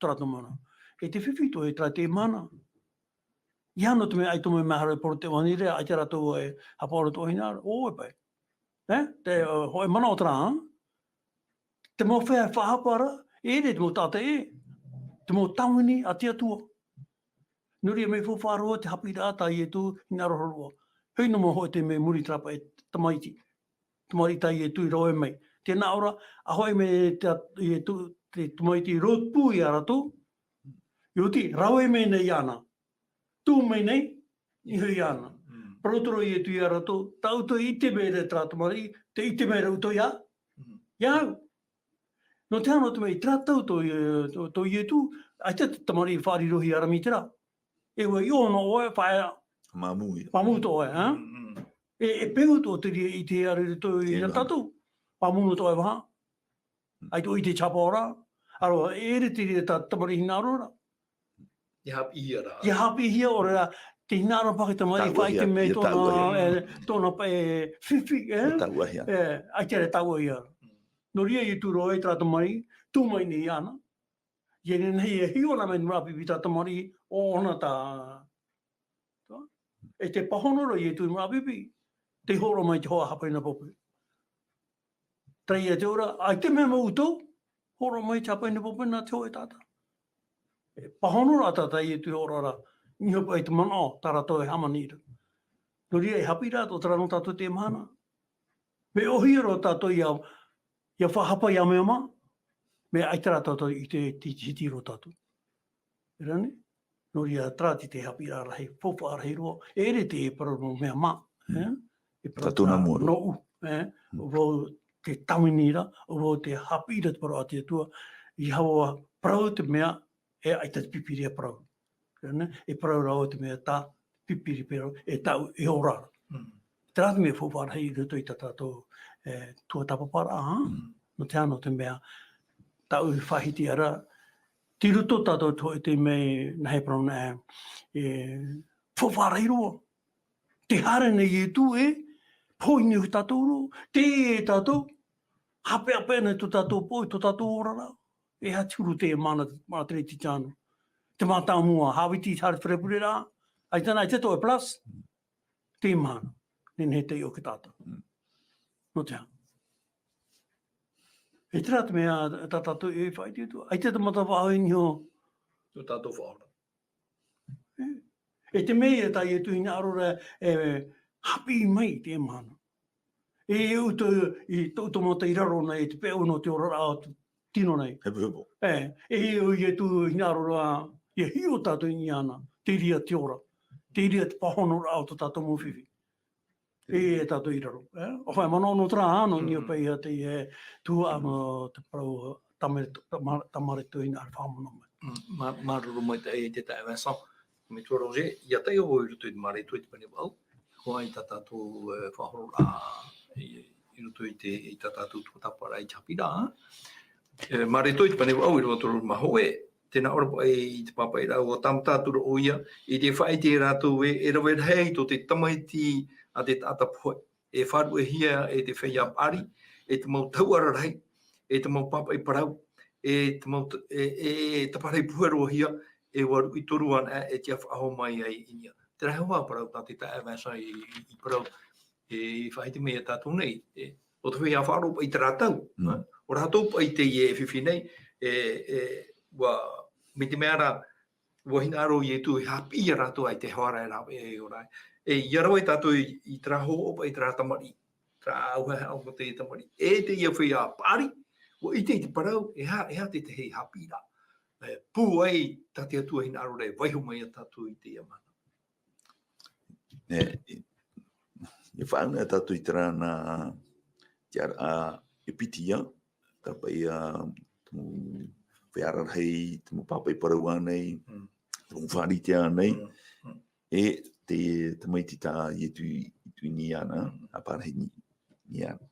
Terā te mahana. E te fifi atoʻa, e terā te mahana. ʻIa nō te mea ʻaita mau mea haere poro te ʻohani ra, ʻaita rātou e haʻapaʻo ra te ʻohana ra, ʻo e pae. E? Te, uh, hōʻē manaʻo terā, ha? Te mau feiā faʻahapa ra, e ʻere te mau taʻata ē, te mau tāvini a te Atua. Nō reira mea faufaʻa roa te haʻapiʻiraʻa tā Ietu i hinaʻaro ra. Hoʻi noa mau hoʻi te mea i muri terā pae tamaiti. Tamariʻi tā Ietu i rave mai. Tē hinaʻaro ra, ʻa hoʻi mai te, Ietu, te tamaiti i rōpū ia rātou. ʻIa oti, rave mai nei iāna. Tuʻu mai nei, i niʻa iāna. Mm. Parau atu ra Ietu ia rātou, tā ʻoutou e ʻite mai ra terā tamariʻi, tē ʻite mai ra ʻoutou ia, Mm. ia au. Nō te aha, nō te mea i terā tau tō, tō, tō Ietu, ʻaita te tamariʻi faʻarirohia ra mai terā. E ʻua iʻo noa ʻoe, faʻa-, Māmū ia. māmū atoʻa ʻoe, ha? Mm, mm. E, e peu atoʻa te reira i te ʻite i roto ia Tēnā. tātou. Māmū noa atoʻa ʻoe, ha? ʻAita ʻoe i te chapa ora. ʻĀreʻa, e ʻere te reira tā te tamariʻi i hinaʻaro ra. ʻIa haʻapiʻihia ra. ʻIa haʻapiʻihia, ʻaore rā, tē hinaʻaro paha te tamariʻi, Tāuʻahia, faʻaʻite mai ʻia tōna, tāuʻahia. e, tōna pae fifi, e? ʻIa tāuʻahia. E, ʻaita e tāuʻahia ra. Mm. Nō reira, Ietu roa e terā tamariʻi, tuʻu mai nei iāna. ʻIa nehenehe e hiʻo na mai te maraʻa pipi tā te tamariʻi, ʻo ʻōna tā. E te pāhono ra Ietu i te maraʻa pipi, tē hōroʻa mai te hōʻē hāpaina pope. Terā ia te ora, ʻaita e mea mau ʻoutou, hōroʻa mai te hāpaina pope nā te hōʻē taʻata. E pāhono ra tātou i te hōroʻa ra, i niʻa paʻi i te manaʻo tā rātou e hāmani ra. Nō reira, e haʻapiʻi ra tō terā nō tātou teie mahana. Mea ʻōhie roa tātou ʻia, ʻia faʻahapa ʻia mea mā, mea ʻaita rā tātou i te, te, te iti roa tātou. E rā nei? Nō reira, terā te, te haʻapiʻiraʻa rahi, faufaʻa rahi roa, e ʻere te parau nō mea mā, Mm. e? E parau Tātou nā terā mua roa. nōʻu, e? Mm. Vau te tāvini ra, vau te haʻapiʻi ra te parau a te Atua, ʻeiaha vau parau te mea, e ʻaita te pipiri e parau. E rā nei? E parau ra vau te mea tā pipiri parau, e tāʻu e ora ra. Mm. Terā te mea faufaʻa rahi i roto i tā tātou, e, tuatāpaparaʻa, ha? Mm. Nō te aha, nō te mea, tāʻu i faʻahiti ra, tei roto tātou te hōʻē taime, nā hea parau na, e, faufaʻa rahi roa. Tē haere nei Ietu e, pohe nei tātou roa, tē ʻite tātou, haʻapeʻapeʻa nei tō tātou poʻi, tō tātou oraraʻa. E aha te huru teie mahana, mahana teie i te tano. Te mātāmua, Hāviti, haere fare pure ra, ʻaita na, ʻaita tō e plus. Teie mahana, nehenehe tei ʻō te taʻata. Mm. Nō te aha. E terā te mea tā tātou e faʻaʻite atu, ʻaita te matavai i niʻa. Tō tātou faʻaora. E, e te mea ia tā Ietu i hinaʻaro ra, e, haʻapiʻi mai i teie mahana. E ʻoutou, i tō ʻoutou mata i raro nei, i te peu nō te oraraʻa o te tino nei. Hepohepo. E, e ʻo Ietu i hinaʻaro ra, ʻia hiʻo tātou i niʻa na, te reira te ora, te reira te pāhonoraʻa o tō tātou mau fifi. E, e tātou i raro, e? ʻO hea manaʻo nō terā, nō Mm. niʻa paʻi ia te, e, tuhaʻa nō te parau, tamare-, tama-, tamare tō hinaʻaro faʻamanamana. Mm, mā-, māuruuru maitaʻi te taeaʻe Vincent. Mea Roger, ʻia taiʻo vau i roto i te Mareko i te pene vaʻu. Hoʻi tā tātou, e, faʻahororaʻa, i, i roto i te, i tā tātou tuatāpaparaʻa i te haʻapiʻiraʻa. E, Mareko i te pene vaʻu, ʻīrava toru mā hōʻē, tē nā ʻō ra paʻi i te pāpaʻiraʻa, ʻua tāmata atu ra ʻoia, i te faʻaʻite ia rātou ē, e rave rahi tō te tamaiti a te taʻata pohe. E faʻaruʻehia e te feiā paʻari, e te mau tauʻara rahi, e te mau pāpaʻi parau, e te mau t-, e, e, e taparahi pohe roa hia, e ʻua ruʻi toru ana, e tiʻa faʻahou mai ai i niʻa. Terā hoʻi parau tā te taeaʻe Vincent i, i, i parau, e, i faʻaʻite mai ia tātou nei, e, ʻo te feiā faʻaroʻo paʻi terā tau, Mm. ʻo rātou paʻi teie e fifi nei, e, e, ʻua, mai te mea ra, ʻua hinaʻaro Ietu e haʻapiʻi ia rātou ʻaita e hoʻi ra e rāveʻa e ora. E, ʻia rave tātou i, i terā hōhoʻa paʻi terā tamariʻi, terā ʻauhaʻa o te tamariʻi. E teie feiā paʻari, ʻua ʻite i te parau, e aha, e aha te tahi haʻapiʻiraʻa. e pūai tā te Atua hinaʻaro ra e vaiho mai ia tātou i teie mahana. E, e, e faʻauna tātou i terā nā tiʻaraʻa e piti ia, tāpaʻi ia, te mau feiā rarahi, te mau pāpaʻi parau ānei, Mm. te mau fārite ānei, Mm, mm. e te tamaiti tā Ietu i, i tui nei iāna, Mm. a parahi nei, nei iāna.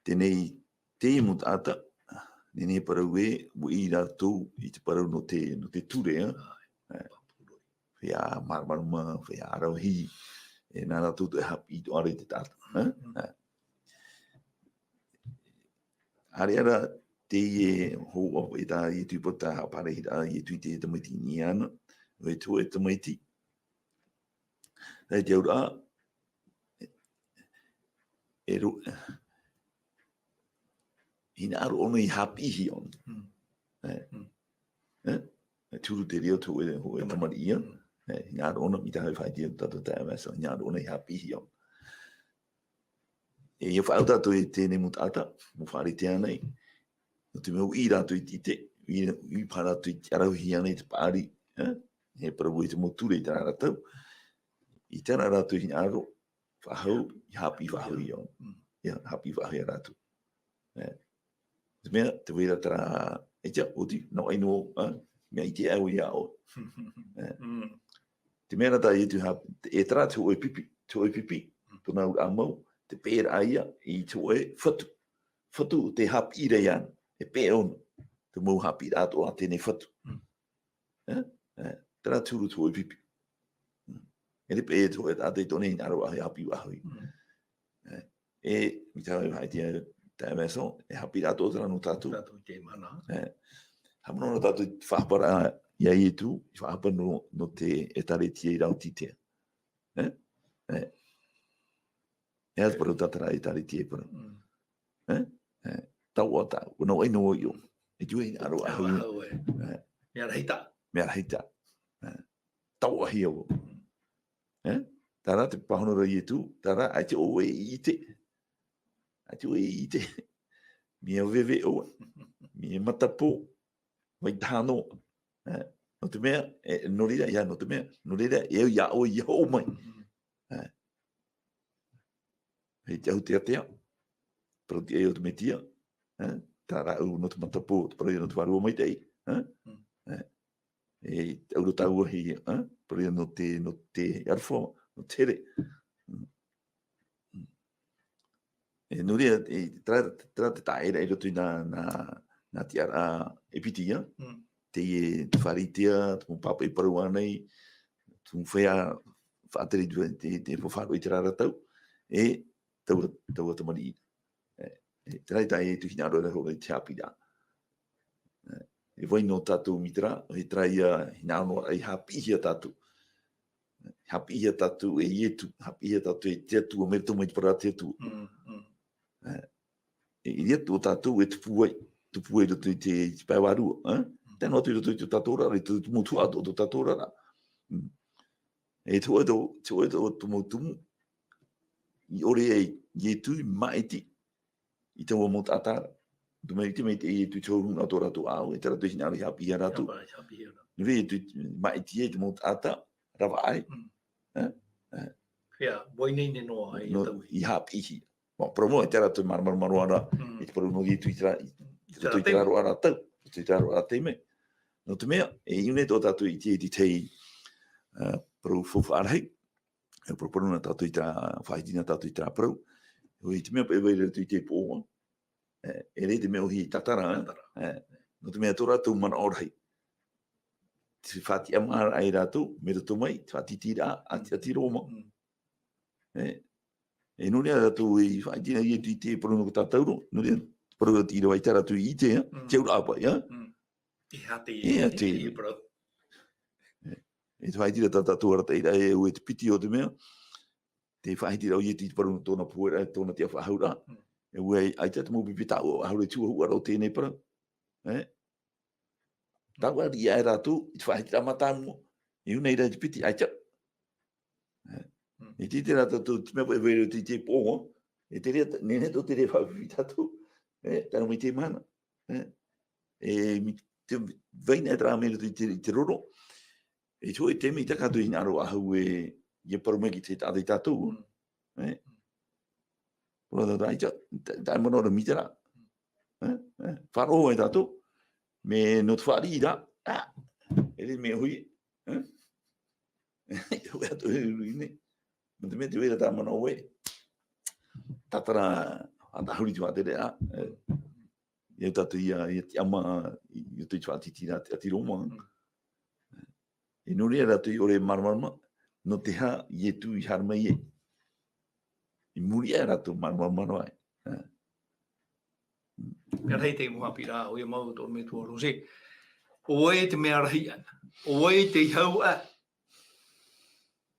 Teie nei, teie mau taʻata, nehenehe e parau ē, ʻua ʻī rātou i te parau nō te, nō te ture, ā. Ā, e. Feiā māramarama, feiā aravihi, e nā rātou te haʻapiʻi i te ʻoaʻoa i te taʻata, ā? Mm. Ā. ʻAreʻa rā teie hōʻē, e tā Ietu i parau, tā haʻaparahiraʻa a Ietu i te tamaiti i niʻa iāna, e te hōʻē tamaiti. Nā te auraʻa, e ro-, hinaʻaro ʻōna i haʻapiʻihia ʻōna. Mm. E. Mm. E? E te huru te reira o te hōʻē, hōʻē Tamariʻi. Tamariʻi ia. Mm. E, hinaʻaro ʻōna, mai tā e faʻaʻite tātou taeaʻe Vincent, hinaʻaro ʻōna i haʻapiʻihia ʻōna. E, ʻia faʻaau tātou i teie nei mau taʻata, mau fārite ānei. Nō te mea ʻua ʻī rātou i te, i te, ʻua ʻī, ʻua ʻī paha rātou i te aravihi ānei i te paʻari, e? E parau ē te mau ture i terā ra tau. I terā rātou hinaʻaro, faʻahou, i haʻapiʻi faʻahou ia ʻōna. Mm. ʻIa, haʻapiʻi faʻahou ia rātou. E. Te mea, tē vai ra terā, e tia, ʻoti, nā ʻoe noa, ā, mea ʻite au iā ʻoe. E. Mm. Te mea rā tā Ietu hā-, e terā te hōʻē pipi, te hōʻē pipi, Mm. tōna auraʻa mau, te peʻeraʻa ia i te hōʻē fatu. Fatu te haʻapiʻiraʻa iāna, e peʻe ʻōna, te mau haʻapiʻiraʻa atoʻa a teie nei fatu. Mm. E? E, terā te huru te hōʻē pipi. Mm. E te peʻe te hōʻē taʻata i tōna hinaʻaro ʻaʻe haʻapiʻi faʻahou. Mm. E, e, mai tā e faʻaʻite taeaʻe Vincent, e haʻapiʻiraʻa atoʻa terā nō tātou. Tātou i teie mahana. E, haʻamanaʻo rā tātou i te faʻahaparaʻa iā Ietu, i faʻahapa nō, nō te ʻĒtārētia i rāveʻa i te ea. E? E. E aha te parau tā terā ʻĒtārētia e parau? Mm. E? E. Taoʻa tāua, nā ʻoe noa iho. E te hōʻē hinaʻaro faʻahou. Faʻahou, e. E. Mea rahi taʻa. Mea rahi taʻa. E. Taoʻahia vau. Mm. E? Terā te pāhono ra a Ietu, terā, ʻaita ʻoe i ʻite. ʻAita ʻoe i ʻite. Mea veve ʻoe. Mea matapō. Vai taha noa. E? Nō te mea, e, nō reira, ʻia, nō te mea, nō reira, e au iā ʻoe ʻia hoʻo mai. Mm. E. Hei te ahu teatea, parau tiʻa ia o te Mesia, e, tā rāʻau nō te matapō, te parau ia nō te Vārua Maitaʻi, e, Mm. e, e te auro tāuahi, e, parau ia nō te, nō te Aroha, nō te here. Mm. Mm. E, nō reira, e, terā, terā te taʻa i roto i nā, nā, nā tiʻaraʻa e piti ia, Mm. teie, e, te fārite, te mau pāpaʻi parau ānei, te mau feiā faʻatere i te, te, te faʻaroʻo i terā ra tau, e taua, taua tamariʻi. E, e, terā ia tā Ietu hinaʻaro ra hoʻi i te haʻapiʻiraʻa. E, e vai noa tātou mai terā, e terā ia hinaʻaro ra i haʻapiʻihia tātou. Haʻapiʻihia tātou e Ietu, haʻapiʻihia tātou e te Atua, mai roto mai te parau a te Atua. Mm, mm. E, e, i reira atoʻa tātou e tupu ai, tupu ai i roto i te, i te pae vārua, e? Mm. Tae noa atu i roto i tō tātou oraraʻa, i tō, tō mau tuhaʻa atoʻa o tō tātou oraraʻa. Mm. E te hōʻē tō, te hōʻē tō, tō mau tumu, i ʻore ai Ietu i māʻiti i taua mau taʻata ra. Te mea i te mea i te Ietu i te hōhonu atoʻa rātou ʻāʻau, e terā te hinaʻaro i haʻapiʻihia rātou. Haʻapiʻi, haʻapiʻihia rātou. Nō reira Ietu i māʻiti ai te mau taʻata, rave aʻe. Mm. E? E. Ia, ʻua ineine noa ai nō, tau. I haʻapiʻihia. Mā, parau mau, e terā te māramarama roa ra, Mm. i te parau nō Ietu i terā, i, I i roto terā i terā taime. roa ra tau, i terā roa ra taime. Nō te mea, e ʻī nei tō tātou i te, i te, e, parau faufaʻa rahi, e parau, parau nā tātou i terā, faʻahiti nā tātou i terā parau. ʻO i te mea paʻi e vai ra i te poʻoaʻa, e, e ʻere te mea ʻohi tatara, e? Tatara. E, nō te mea tō rātou manaʻo rahi. Te faʻatiʻamāraʻa ia rātou, mai roto mai, te faʻatītīraʻa, ʻati, Mm. ʻati roa mā. Mm. E, e nō reira rātou i faʻaʻite nei i te, te parau nō tātou ra, nō reira, parau atu i reira vai tā rātou i ʻite, e? Mm. Te auraʻa paʻi, e? Mm. E aha te, E aha te, e parau. E, e te faʻaʻiteraʻa tā tātou arataʻiraʻa e au e te piti o te mea, te faʻaʻiteraʻa o Ietu i te parau nō tōna pūairaʻa, tōna tiʻa faʻahou ra. Mm. E ʻua, ʻaita te mau pipi tāʻua, ʻaore tuahuʻa ra o teie nei parau. E? Tāʻua riʻi aʻe rātou, i te faʻaʻiteraʻa mātāmua. E ʻū nei rā i te piti, ʻaita. E? Mm. E te, terā tātou, te mea paʻi e vai ra i te, te poʻoaʻa, e te reira, nehenehe tō te reira e faʻapiʻi tātou, e, tae noa mai teie mahana. E? E, mi-, te vai nei terā mea i roto i te, i te roro. E te hōʻē taime i tā tātou hinaʻaro ʻahu e, ʻia parau mai ki te taʻata i tātou. Mm. E? Pura tātou, ai, tā, tā, tā, manaʻo ra mea terā. E? E? Faʻaroʻo mai tātou. Mea nō te fāriʻi ra. Ah! E te mea hui. E? E hui atu e hui nei. Nō te mea te vai ra tā manaʻo e. Tātara, a tāhuri te faʻatere, a. E. Ia tātou ia, ia te ama, i, i te faʻatitira, a te, a te Roma. Mm. E nō reira rātou i ʻore māramarama, nō te aha Ietu i haere mai e. I muri iho rātou māramarama noa e. E. Mea rahi te mau haʻapiʻiraʻa, ʻoia mau tō ʻorometua Roger. ʻO vai te mea rahi aʻe? ʻO vai te hau aʻe?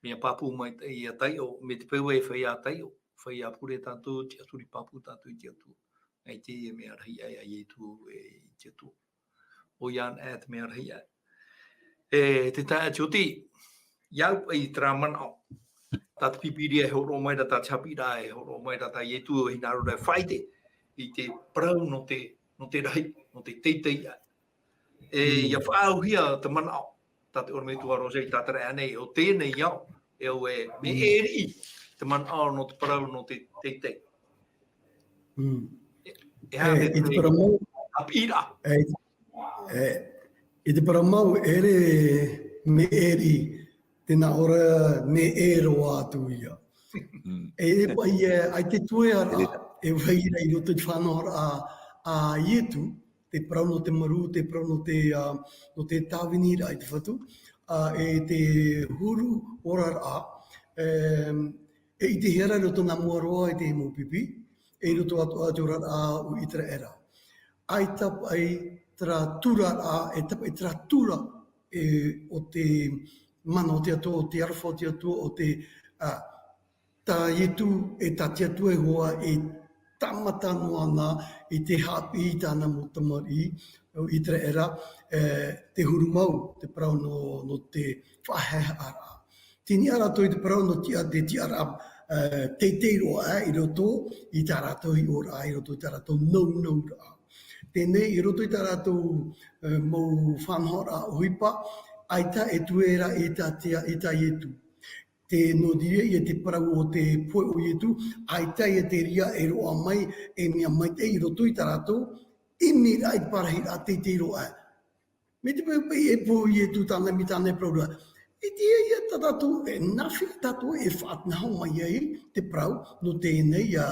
Mea pāpū mai ia taiʻo, me te peu e feiā taiʻo, feiā pure tātou, tiʻaturi pāpū tātou i te Atua. ʻAita e mea rahi aʻe ia Ietu e i te Atua. ʻOia anaʻe te mea rahi aʻe. E te taeaʻe Tioti, ia au paʻi terā manaʻo. Tā te Pīpīria e hōroʻa mai ra, tā te haʻapiʻiraʻa e hōroʻa mai ra, tā Ietu e hinaʻaro ra e faʻaʻite i te parau nō te, nō te rahi, nō te teitei aʻe. E, mm, ia faʻaauhia te manaʻo, tā te ʻorometua Roger i tātara aʻe nei, ʻo teie nei au, e au e, mea, mm, e riʻi te manaʻo nō te parau nō te teitei. Mm. E, e aha, e, te, i te parau mau, haʻapiʻiraʻa. E, e, i te parau mau, ʻere mea e riʻi, tē nā ʻō ra, mea e roaʻa atu ia. Mm. E, e paʻi, e, ʻaita e tueraʻa, e vai ra i roto i te faʻanahoraʻa a Ietu, te parau nō te marū, te parau nō te, ā, nō te tāviniraʻa i te Fatu, ā, e te huru oraraʻa, e, e ʻitehia ra i roto nā mua roa i te mau pipi, e i roto atoʻa i te oraraʻa o ʻĪteraʻera. ʻAita paʻi terā turaraʻa, e ʻaita paʻi terā tura, e, o te mana o te Atua, o te aroha o te Atua, o te, ā, tā Ietu e tā te Atua Iehova e tāmata noa na i te haʻapiʻi i tāna mau tamariʻi, ʻo ʻĪteraʻera, e, te huru mau, te parau nō, nō te faʻahaehaʻaraʻa. Tei niʻa rātou i te parau nō tiʻa-, te tiʻaraʻa, e, teitei roa, e, i roto i tā rātou hiʻoraʻa, i roto i tā rātou nounouraʻa. Teie nei, i roto i tā rātou, e, mau faʻanahoraʻa ʻohipa, ʻaita e tueraʻa i tā te, i tā Ietu. Tē nō reira ia te parau o te pohe o Ietu, ʻaita ia te reira e roaʻa mai, e mea maitaʻi i roto i tā rātou ʻimiraʻa i te parahiraʻa teitei roa. Mai te peu paʻi e pohe o Ietu tāna i, tāna i parau ra. E ʻite ia tā tātou, e nāfea tātou e faʻanaho mai ai te parau, nō teie nei, ā,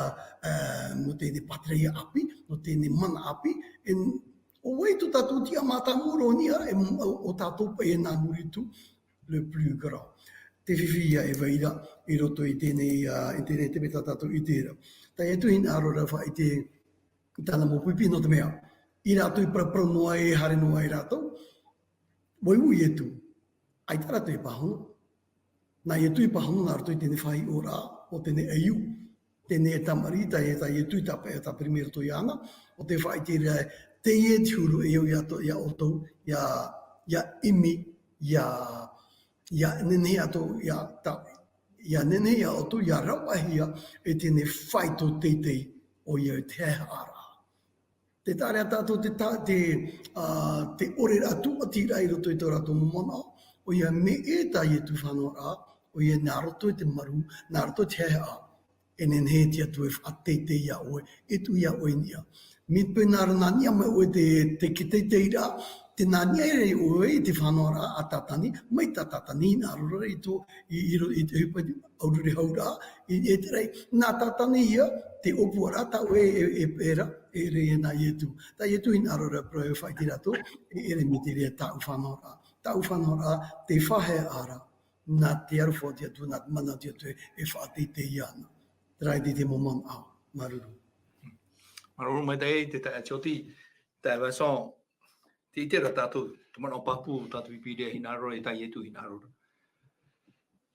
ā, nō teie nei pātireia ʻāpī, nō teie nei mana ʻāpī, e, ʻo vai tō tātou tiʻa mātāmua roa i niʻa, e, ʻo, ʻo tātou paʻi e nā muri atu, le plus grand. Te fifi ia e vai ra i roto i teie nei, ā, i teie nei taime tā tātou i ʻite ra. Tā Ietu e hinaʻaro ra e faʻaʻite i tāna mau pipi nō te mea, ia rātou i paraparau noa e haere noa ai rātou, ʻua ui Ietu, ʻaita rātou e pāhono. Nā Ietu i pāhono nā roto i teie nei faʻahiʻoraʻa o teie nei ʻaiū. Teie nei tamariʻi, tā, tā Ietu i tāpeʻa, tāpeʻa mai i roto iāna, ʻo tē faʻaʻite ra, teie te huru e au ia tō-, ia ʻoutou, ʻia, ʻia ʻimi, ʻia, ʻia nehenehe atoʻa, ʻia tā-, ʻia nehenehe atoʻa, ʻia ravaʻihia e teie nei faito teitei, ʻoia te haehaʻaraʻa. Tē taʻa ra ia tātou te ta-, te, ā, te ʻore ra tūʻati ra i roto i tō rātou mau manaʻo, ʻoia mea ʻē tā Ietu faʻanahoraʻa, ʻoia nā roto i te marū, nā roto i te haehaʻa, e nehenehe te Atua e faʻateitei ia ʻoe, e tuʻu ia ʻoe i niʻa. Mai te peu nā reira nā niʻa mai ʻoe te, te, te teiteiraʻa, tē nā niʻa ra ʻoe i te faʻanahoraʻa a Tātani, mai tā Tātani i hinaʻaro ra i tō, i, i ro-, i te ʻohipa ʻaururu hau ra, i, i te reira, nā Tātani ia, te ʻōpuaraʻa tā ʻoe e, e, e paʻi ra, e ʻere nā Ietu. Tā Ietu i hinaʻaro ra e parau e faʻaʻite ia rātou, e ʻere mai te reira tāʻu faʻanahoraʻa. Tāʻu faʻanahoraʻa, te faʻahaehaʻa ra, nā te aroha o te Atua, nā te mana o te Atua e, e faʻateitei iāna. Terā ia te, te mau manaʻo, māuruuru. Māuruuru maitaʻi, te taeaʻe Tioti, taeaʻe Vincent, tē ʻite ra tātou, te manaʻo pāpū, tā te Pīpīria e hinaʻaro ra, e tā Ietu e hinaʻaro ra.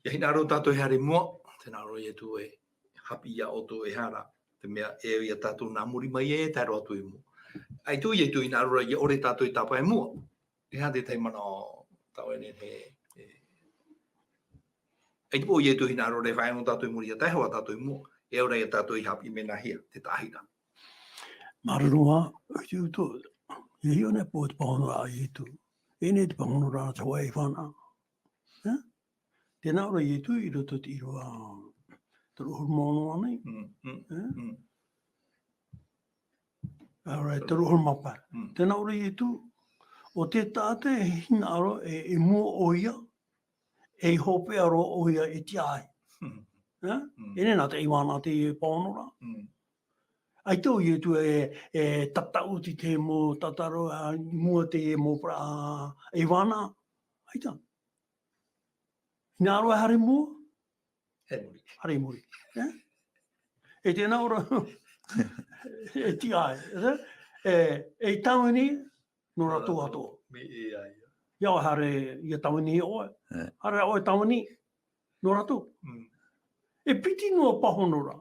ʻIa hinaʻaro tātou e haere i mua, tē hinaʻaro Ietu e haʻapiʻi ia ʻoutou e aha ra, te mea e au ia tātou nā muri mai e tae roa atu i mua. ʻAita Ietu e hinaʻaro ra, ʻia ʻore tātou e tāpae i mua. E aha te tahi manaʻo tā ʻoe e nehenehe, e, ʻaita paʻi Ietu e hinaʻaro ra e faʻaea noa tātou i muri, ʻia tae hoʻi tātou i mua, e au ra ia tātou e haʻapiʻi mea nāhea, te taʻahiraʻa. Māuruuru, ʻaita tō, E hiʻo nei pō te pāhonoraʻa a Ietu. E nei te pāhonoraʻa a te hōʻē ʻaivānaʻa. Eh? Tē nā ʻō ra Ietu i roto i te ʻīrava toru ʻahuru mā ono nei. Mm, mm, Eh? mm. All right, toru ʻahuru mā pae. Mm. Tē nā ʻō ra Ietu, ʻo te taʻata e hinaʻaro e, e mua ʻoia, e hopeʻa roa ʻoia e tiʻa ai. Mm. Eh? Mm. E nei nā te ʻaivānaʻa te pāhonoraʻa. Mm. ʻAita ʻo Ietu e, e tataʻu i te mau tātaro, ā, i mua i te mau parau ʻaivānaʻa. ʻAita. Hinaʻaro e haere i mua? Haere i muri. Haere i muri. Eh? E tē nā ʻō ra, e tiʻa ai. Eh? E, e tāvini, nō rātou atoʻa. Mea ʻē ā ia. ʻIa haere, ʻia tāvini ʻoe. Eh. Haere ʻoe tāvini, nō rātou. Mm. E piti noa pāhonoraʻa.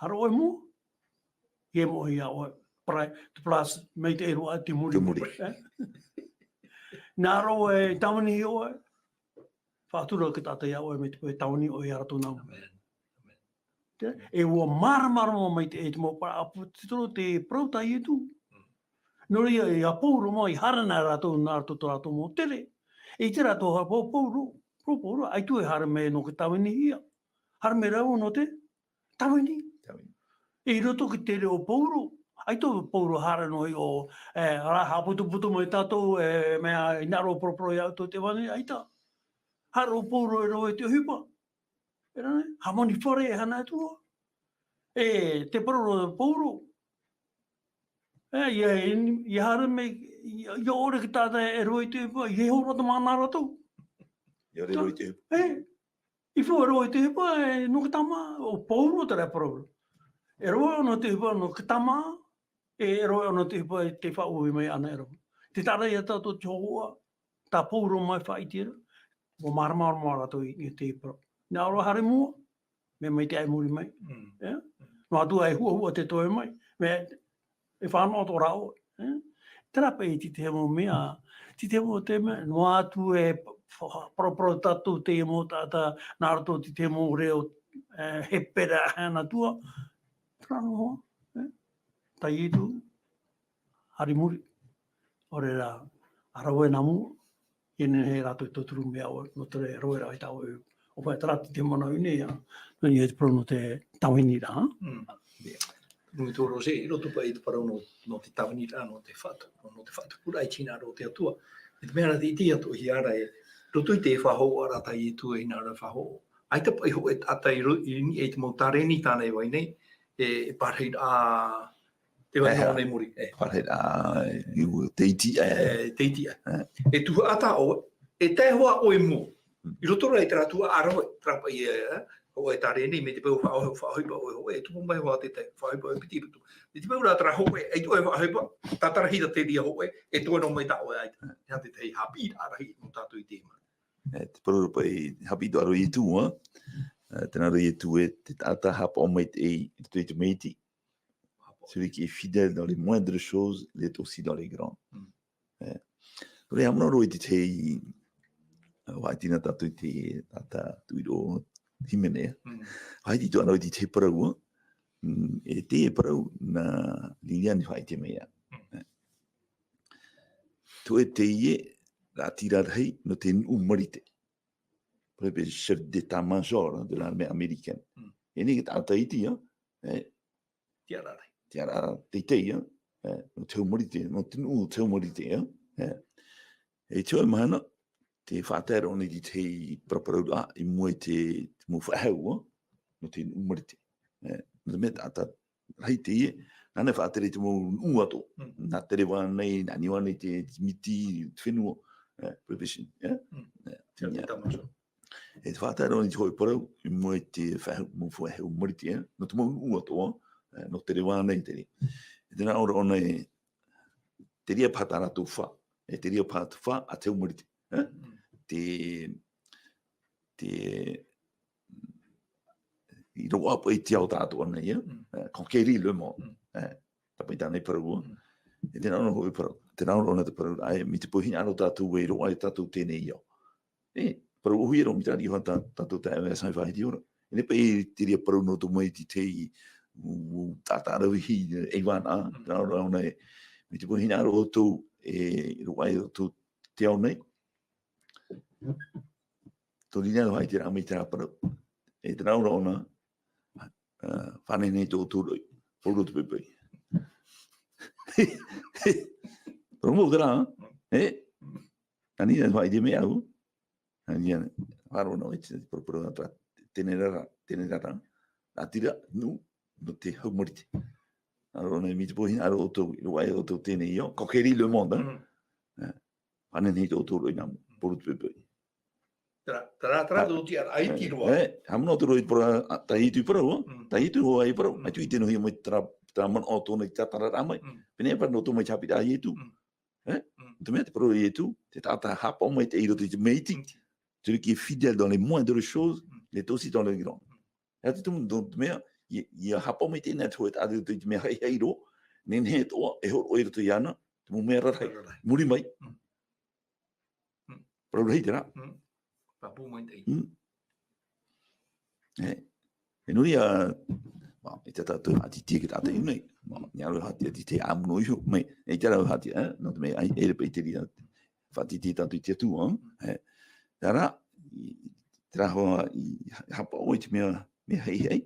Haere ʻoe i mua. ʻIa moʻe ia ʻoe. Parai, te plus, maitaʻi roa te muri. Te muri. Eh? Nā roto e tāvini ʻoe. Faʻatura te taʻata ia ʻoe mai te peu e tāvini ʻoe ia rātou nā mua. Amen. Amen. Te, e ʻua māramarama mai te, e te mau parau ʻāpōsetolo te parau tā Ietu. Mm. Nō reira, ia Pauro mai, haere nā rātou, nā rātou tō rātou mau tere. E ʻite rātou, ha, Pau-, Pauro, Pau-, Pauro, ʻaita e haere mai nō te tāvinihia. Haere mai rāua nō te tāvini. Tāvini. I roto i te reo o Pauro, ʻaita ʻo Pauro haere noa i ʻō, e, rā, haʻaputuputu mai tātou, e, mea hinaʻaro e poroporo ia tātou te ʻevanelia, ʻaita. Haere ʻo Pauro e rave i te ʻohipa. E rave, hāmani fare e haere atu ā. E, te parau ra Pauro. E, ʻia, ʻia haere mai, ʻia, ʻia ʻore te taʻata e rave i te ʻohipa, ʻia horo te mana rātou. ʻIa rave i te ʻohipa. E, i fua e rave i te ʻohipa, e, nō te tāmā, ʻo Pauro terā e parau ra. E rave ʻōna i te ʻohipa nō te tāmā, e, e rave ʻōna i te ʻohipa i te faʻaʻohipa mai ʻana e rave. Tē taʻa ra ia tātou te hōhoʻa, tā Pauro mai faʻaʻite ra, ʻua māramarama rātou i, i te parau. Nā ʻō ra haere i mua, mea maitaʻi i muri mai. Mm. E? Noa atu e huʻahuʻa te toe mai. Mea, e fānaʻo atoʻa ra ʻoe. E? Terā paʻi te tahi mau mea, te tahi mau te mea, noa atu e pa-, pa-, paraparau tātou te mau taʻata, nā roto te tahi mau reo, e, Hepera, e, nā tua. Terā noa, e? Tā Ietu, haere i muri. ʻO reira, ʻa rave nā mua, ʻia nehenehe rātou e tauturu mai ia ʻoe, nō te rave rahi tā ʻoe. ʻO vai terā te, te mana ʻoe nei, ā, nō niʻa i te parau nō te tāviniraʻa. Mm. Nui tō Rose, i roto paʻi i te parau nō, nō te tāviniraʻa, nō te faʻatu-, nō te faʻatupuraʻa i te hinaʻaro o te Atua. E te mea ra te ʻite atoʻa hia ra e, roto i te faʻahoʻiraʻa tā Ietu e hinaʻaro e faʻahoʻi. ʻAita paʻi hōʻē taʻata i ro-, i niʻa i te mau tārēni tāna e vai nei, e, e pārahiraʻa, te vai E, noa nei muri, e. Pārahiraʻa, i te iti, e. E, te iti, e. E. E tuhaʻa tā ʻoe, e tae hoʻi ʻoe i mua. Mm. I roto rā i terā tuhaʻa rave, terā paʻi, e, e, hōʻē tārēni, mai te peu faʻa-, faʻaʻohipa ʻoe hōʻē, e tupu mai hoʻi te tahi, faʻaʻohipa ʻoe piti i roto. Mai te peu rā terā hōʻē, ʻaita ʻoe faʻaʻohipa, tātara hia te reira hōʻē, e toe noa mai tā ʻoe ʻaita. Nā te tahi haʻapiʻiraʻa rahi nō tātou i te mea. E, te parau ra paʻi, haʻapiʻi atoʻa ra Ietu, ā. E, tē nā ʻō ra Ietu ē, te taʻata haʻapaʻo maitaʻi i roto i te maitaʻi. Celui qui est fidèle dans les moindres choses l'est aussi dans les grandes. Mm. E, nō reira, haʻamanaʻo roa i te tahi, ā, faʻaʻite na tātou i te taʻata tuʻiro hīmene, ā. Mm. Faʻaʻite atoʻa ra i te tahi parau, ā. Mm, e te parau nā Liliane i faʻaʻite mai ā. Mm. E. Tō ʻoe teie, raʻatira rahi nō te nuʻu Marite. Pour être chef d'état-major, hein, de l'armée américaine. Mm. E nei te taʻata iti, hein, e, Tiʻaraʻa rahi. Tiʻaraʻa teitei, hein, e, nō te hau Marite, nō te nuʻu o te hau Marite, hein, e. E te hōʻē mahana, tē faʻatae ra ʻōna i te paraparau ra, i mua i te, te mau faʻahou, ā, nō te nuʻu Marite. E, nō te mea taʻata rahi teie, nāna e faʻatere i te mau nuʻu atoʻa. Mm. Nā Tereva nei, nā Niua nei te, te miti, te fenua, e, profession, e? Mm. E, Te ia. Tama so. E te faʻatae ra ʻōna i te hōʻē parau, i mua i te faʻahou, mau faʻahou Marite, e? Nō te mau nuʻu atoʻa, e, nō Tereva nei te reira. E tē nā ʻō ra ʻōna e, te reira paha tā rātou fā, e te reira paha te fā a te hau Marite, e? Mm. Te, te, i roaʻa paʻi i te ao tātou anaʻe, e? Mm. E, conquérir le monde. Mm. E, tā paʻi tāna i parau, ā. Mm. E tē nā ʻō ra hōʻē parau, tē nā ʻō ra ʻōna te parau, ā, e, mai te peu hinaʻaro tātou e roaʻa e tātou teie nei ao. E, parau ʻōhie roa mai terā, i roaʻa tā, tātou taeaʻe Vincent i faʻaʻite ora. E nei paʻi te reira parau nō tō mai te tahi, ū, ū, taʻata ravehi, e, ʻaivānaʻa, mm, tē nā ʻō ra ʻōna e, Mai te pohe hinaʻaro ʻoutou e roaʻa i roto i te ao nei. Tō Rina Roha i te raʻa mai te rā parau. E te rā ora ʻōna, ā, faʻanehenehe tō ʻoutou roʻi. Pauroa te poipoi. Parau mau te rā, e? Ani rā, i te mea au. Ani rā, faʻaroʻo noa i te parau, parau, tēnei rā, tēnei rā, rā. Nā tira, nū, nō te hau marite. Faʻaroʻo noa i te pohe hinaʻaro ʻoutou, i roaʻa i roto i teie nei ao, conquérir le monde, hein. Mm. Ā, faʻanehenehe tō ʻoutou roʻi nā mua, pauroa te poipoi. Terā, terā, terā tō te ara, ʻaita roa. E, haʻamanaʻo ʻoutou roʻi i te parau, ā, tā Ietu i parau, ā? Mm. Tā Ietu hoʻi i parau, Mm. ʻaita i ʻite noa mai terā, terā manaʻo tōna i tātararaʻa mai. Mm. Pēneiaʻe paha nō tō mai te haʻapiʻiraʻa a Ietu. Mm. E? Mm. Te mea te parau a Ietu, te taʻata haʻapaʻo maitaʻi i roto i te mea iti. Mm. Celui qui est fidèle dans les moindres choses, Mm. l'est aussi dans les grandes. Mm. E te tumu, te mea, ia, ia haʻapaʻo maitaʻi na te hōʻē taʻata i roto i te mea haʻihaʻi roa, nehenehe atoʻa, e hōroʻa i roto iāna, te mau mea rarahi. Rarahi. Muri mai. Mm. Mm. Parau rahi terā. Mm. Pāpū maitaʻi. Mm. E, e nō reira, ma, e tā tātou haʻatītīraʻa i te taʻata i ʻō nei. Ma, hinaʻaro haʻatītīraʻa, haʻamanaʻo iho, mai, e terā haʻatītīraʻa, e, nō te mea, ʻaita e rave i te reira, faʻatītīraʻa tātou i te Atua, e. Terā, i, terā hoʻi, i haʻapaʻo i te mea, mea haʻihaʻi,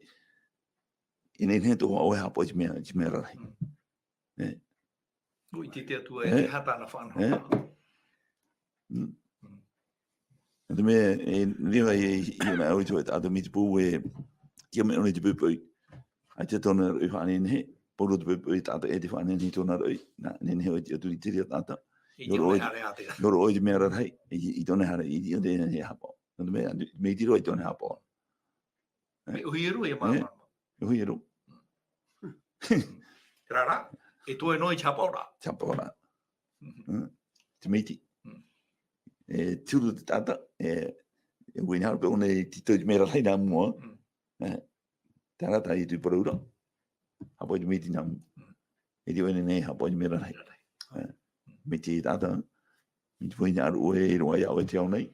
e nehenehe atoʻa ʻoe e haʻapaʻo i te mea, i te mea rarahi. Mm. E. ʻUa ʻite te Atua e E. te aha tāna faʻanahoraʻa. E. Mm. Mm. Nō te mea, e, riro ai, e, i ʻō nei au i te hōʻē taʻata mai te pō e, tīaʻi mai ʻōna i te poipoi. ʻAita tōna roʻi faʻanehenehe, pauroa te poipoi, taʻata e te faʻanehenehe tōna roʻi, nā, nehenehe ʻoe e tiʻaturi i te reira taʻata. I te ʻō nei haere ātea. Nō roʻi te mea rarahi, i, i tōna haere, i, i ʻō nei haʻapaʻo. Nō te mea, mea iti roa i tōna haʻapaʻo. E. Mea ʻōhie roa ia E. māramarama. ʻŌhie roa. Terā rā, e toe noa i te haʻapaʻoraʻa. Te haʻapaʻoraʻa. Mhm. Mm. Te mea iti. Mm. E, te huru te taʻata, e, e ʻua hinaʻaro paʻi ʻōna i te toe i te mea rarahi nā mua. Mm. E, terā tā Ietu i parau ra. Haʻapaʻo i te mea iti nā mua. Mm. E riro ʻoe e nehenehe e haʻapaʻo i te mea rarahi. Rarahi. E, mea iti taʻata, mai te pohe hinaʻaro ʻoe e roaʻa iā ʻoe i te ao nei.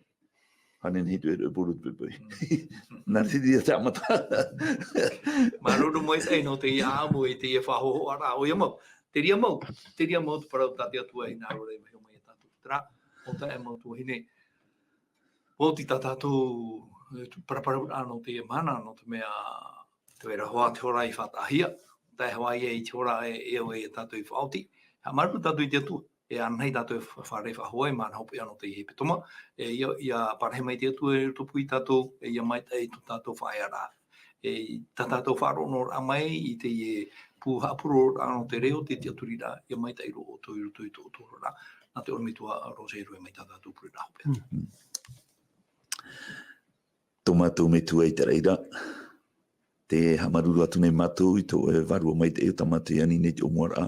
Faʻanehenehe atu e roʻi, pauroa te poipoi. Mm. Nā te reira te haʻamata. Māuruuru maitaʻi nō teie ʻāʻamu, i teie faʻahōhoʻaraʻa, ʻoia mau. Te reira mau, te reira mau te parau tā te Atua e hinaʻaro ra e vaiiho mai ia tātou. Terā, ʻo taeaʻe mau tuahine. Vau i tā tātou, e, paraparauraʻa nō teie mahana, nō te mea, tē vai ra hoʻi te hora i faʻataʻahia, tae hoʻi ia i te hora e, e au e tātou i faʻaoti. Haʻamāuruuru tātou i te Atua, e ānānahi tātou e fa-, fārerei faʻahou ai, māna hopeʻa nō teie hepetoma, e, ia, ia parahi mai te Atua i roto pū ia tātou, e ia maitaʻi tō tātou faʻaearaʻa. E, tā tātou faʻaroʻo noa ra mai i teie pū haʻapurororaʻa nō te reo, te tiʻaturiraʻa, ia maitaʻi roa ʻoutou i roto i tō ʻoutou oraraʻa, nā te ʻorometua Roger e rave mai tā tātou pureraʻa hopeʻa. Mm. Tō mātou Metua i te raʻi ra, tē haʻamāuruuru atu nei mātou i tō ʻoe Vārua Maitaʻi ʻo tā mātou i ani nei i te ʻōmuaraʻa,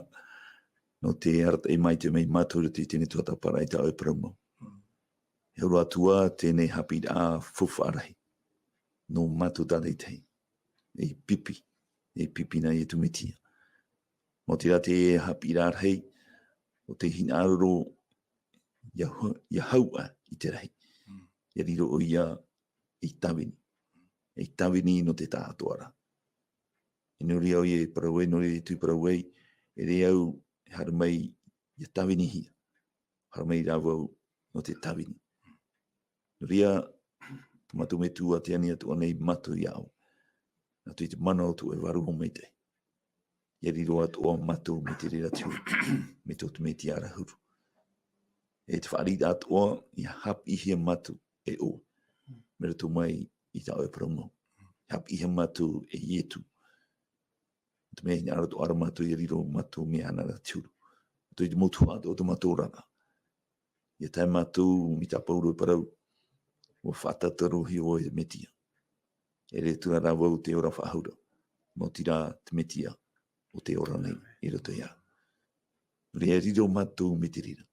nō te arataʻi maitaʻi mai ia mātou i roto i teie nei tuhaʻa tāparaʻa i tā ʻoe parau mau. Mm. E huru atu ā teie haʻapiʻiraʻa faufaʻa rahi nō mātou tātaʻitahi, ei pipi, ei pipi nā Ietu Metia. Maoti rā te haʻapiʻiraʻa rahi, ʻo tei hinaʻaro ia hu-, ia hau ā i te rahi. Mm. Ia riro ʻoia ei tāvini. Ei tāvini nō te taʻatoʻa ra. E nō reira ʻoia e parau ai, nō reira Ietu i parau ai, e ʻere au e haere mai ia tāvinihia. Haere mai rā vau nō te tāvini. Nō reira, tō mātou Metua tē ani atoʻa nei mātou iā ʻoe. Nā roto i te mana o tō ʻoe Vārua Maitaʻi. Ia riro atoʻa mātou mai te reira te huru, mai tō te Metia ra huru. E te fāriʻiraʻa atoʻa, ia haʻapiʻihia mātou e ʻoe. Mai roto mai i tā ʻoe parau mau. Haʻapiʻihia mātou e Ietu. Te mea hinaʻaro atoʻa ra mātou ia riro mātou mai iāna ra te huru. Tō te mau tuhaʻa atoʻa o tō mātou oraraʻa. Ia tae mātou, mai tā Pauro e parau, ʻua faʻatatarohia vau e te Metia. E ʻere atu ra rā vau te ora faʻahou ra, maoti rā te Metia ʻo tē ora nei i roto iāʻu. Nō reira, riro mātou mai te reira.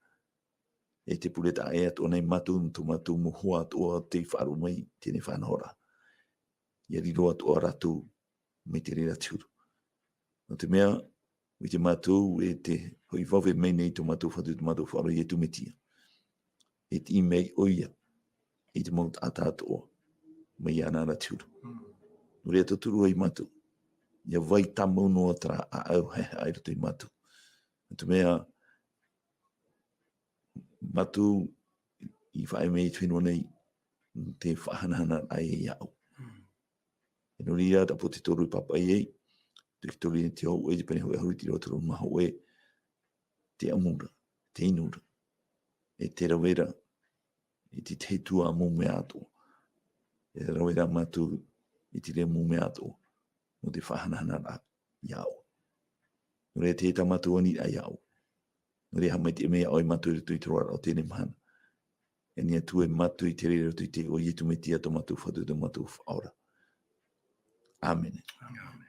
E te pure taʻa ʻē atoʻa nei mātou, nō tō mātou mau hoa atoʻa tei faʻaroʻo mai i teie faʻanahoraʻa. Ia riro atoʻa rātou mai te reira te huru. Nō te mea, ʻua ʻite mātou e te hoʻi vave mai nei tō mātou Fatu, tō mātou Faʻaora Ietu Metia. E tiʻi mai ʻoia i te mau taʻata atoʻa mai iāna ra te huru. Mm. Nō reira, tauturu ai mātou. Ia vai tāmau noa terā ʻāʻau haʻehaʻa i roto ia mātou. Nō te mea, mātou i faʻaea mai i te fenua nei, te faʻahanahana ai iāʻu. E nō reira, te ʻāpōsetolo i pāpaʻi ai, te ʻāpōsetolo i te hōʻē, te pene hōʻē ʻahuru, te irava toru mā hōʻē, te ʻamura, te inura, e te rave ra i te tahi atu mau mea atoʻa. E rave ra mātou i te reira mau mea atoʻa, nō te faʻahanahana iāʻu. Nō reira, te tā mātou aniraʻa iāʻu. Nō reira, haʻamaitaʻi mai ʻoe iā mātou i roto i te roaraʻa o teie mahana. E ani atu e mātou i te reira i roto i te iʻoa o Iesu Mesia tō mātou Fatu, tō mātou Faʻaora. ʻĀmene. ʻĀmene.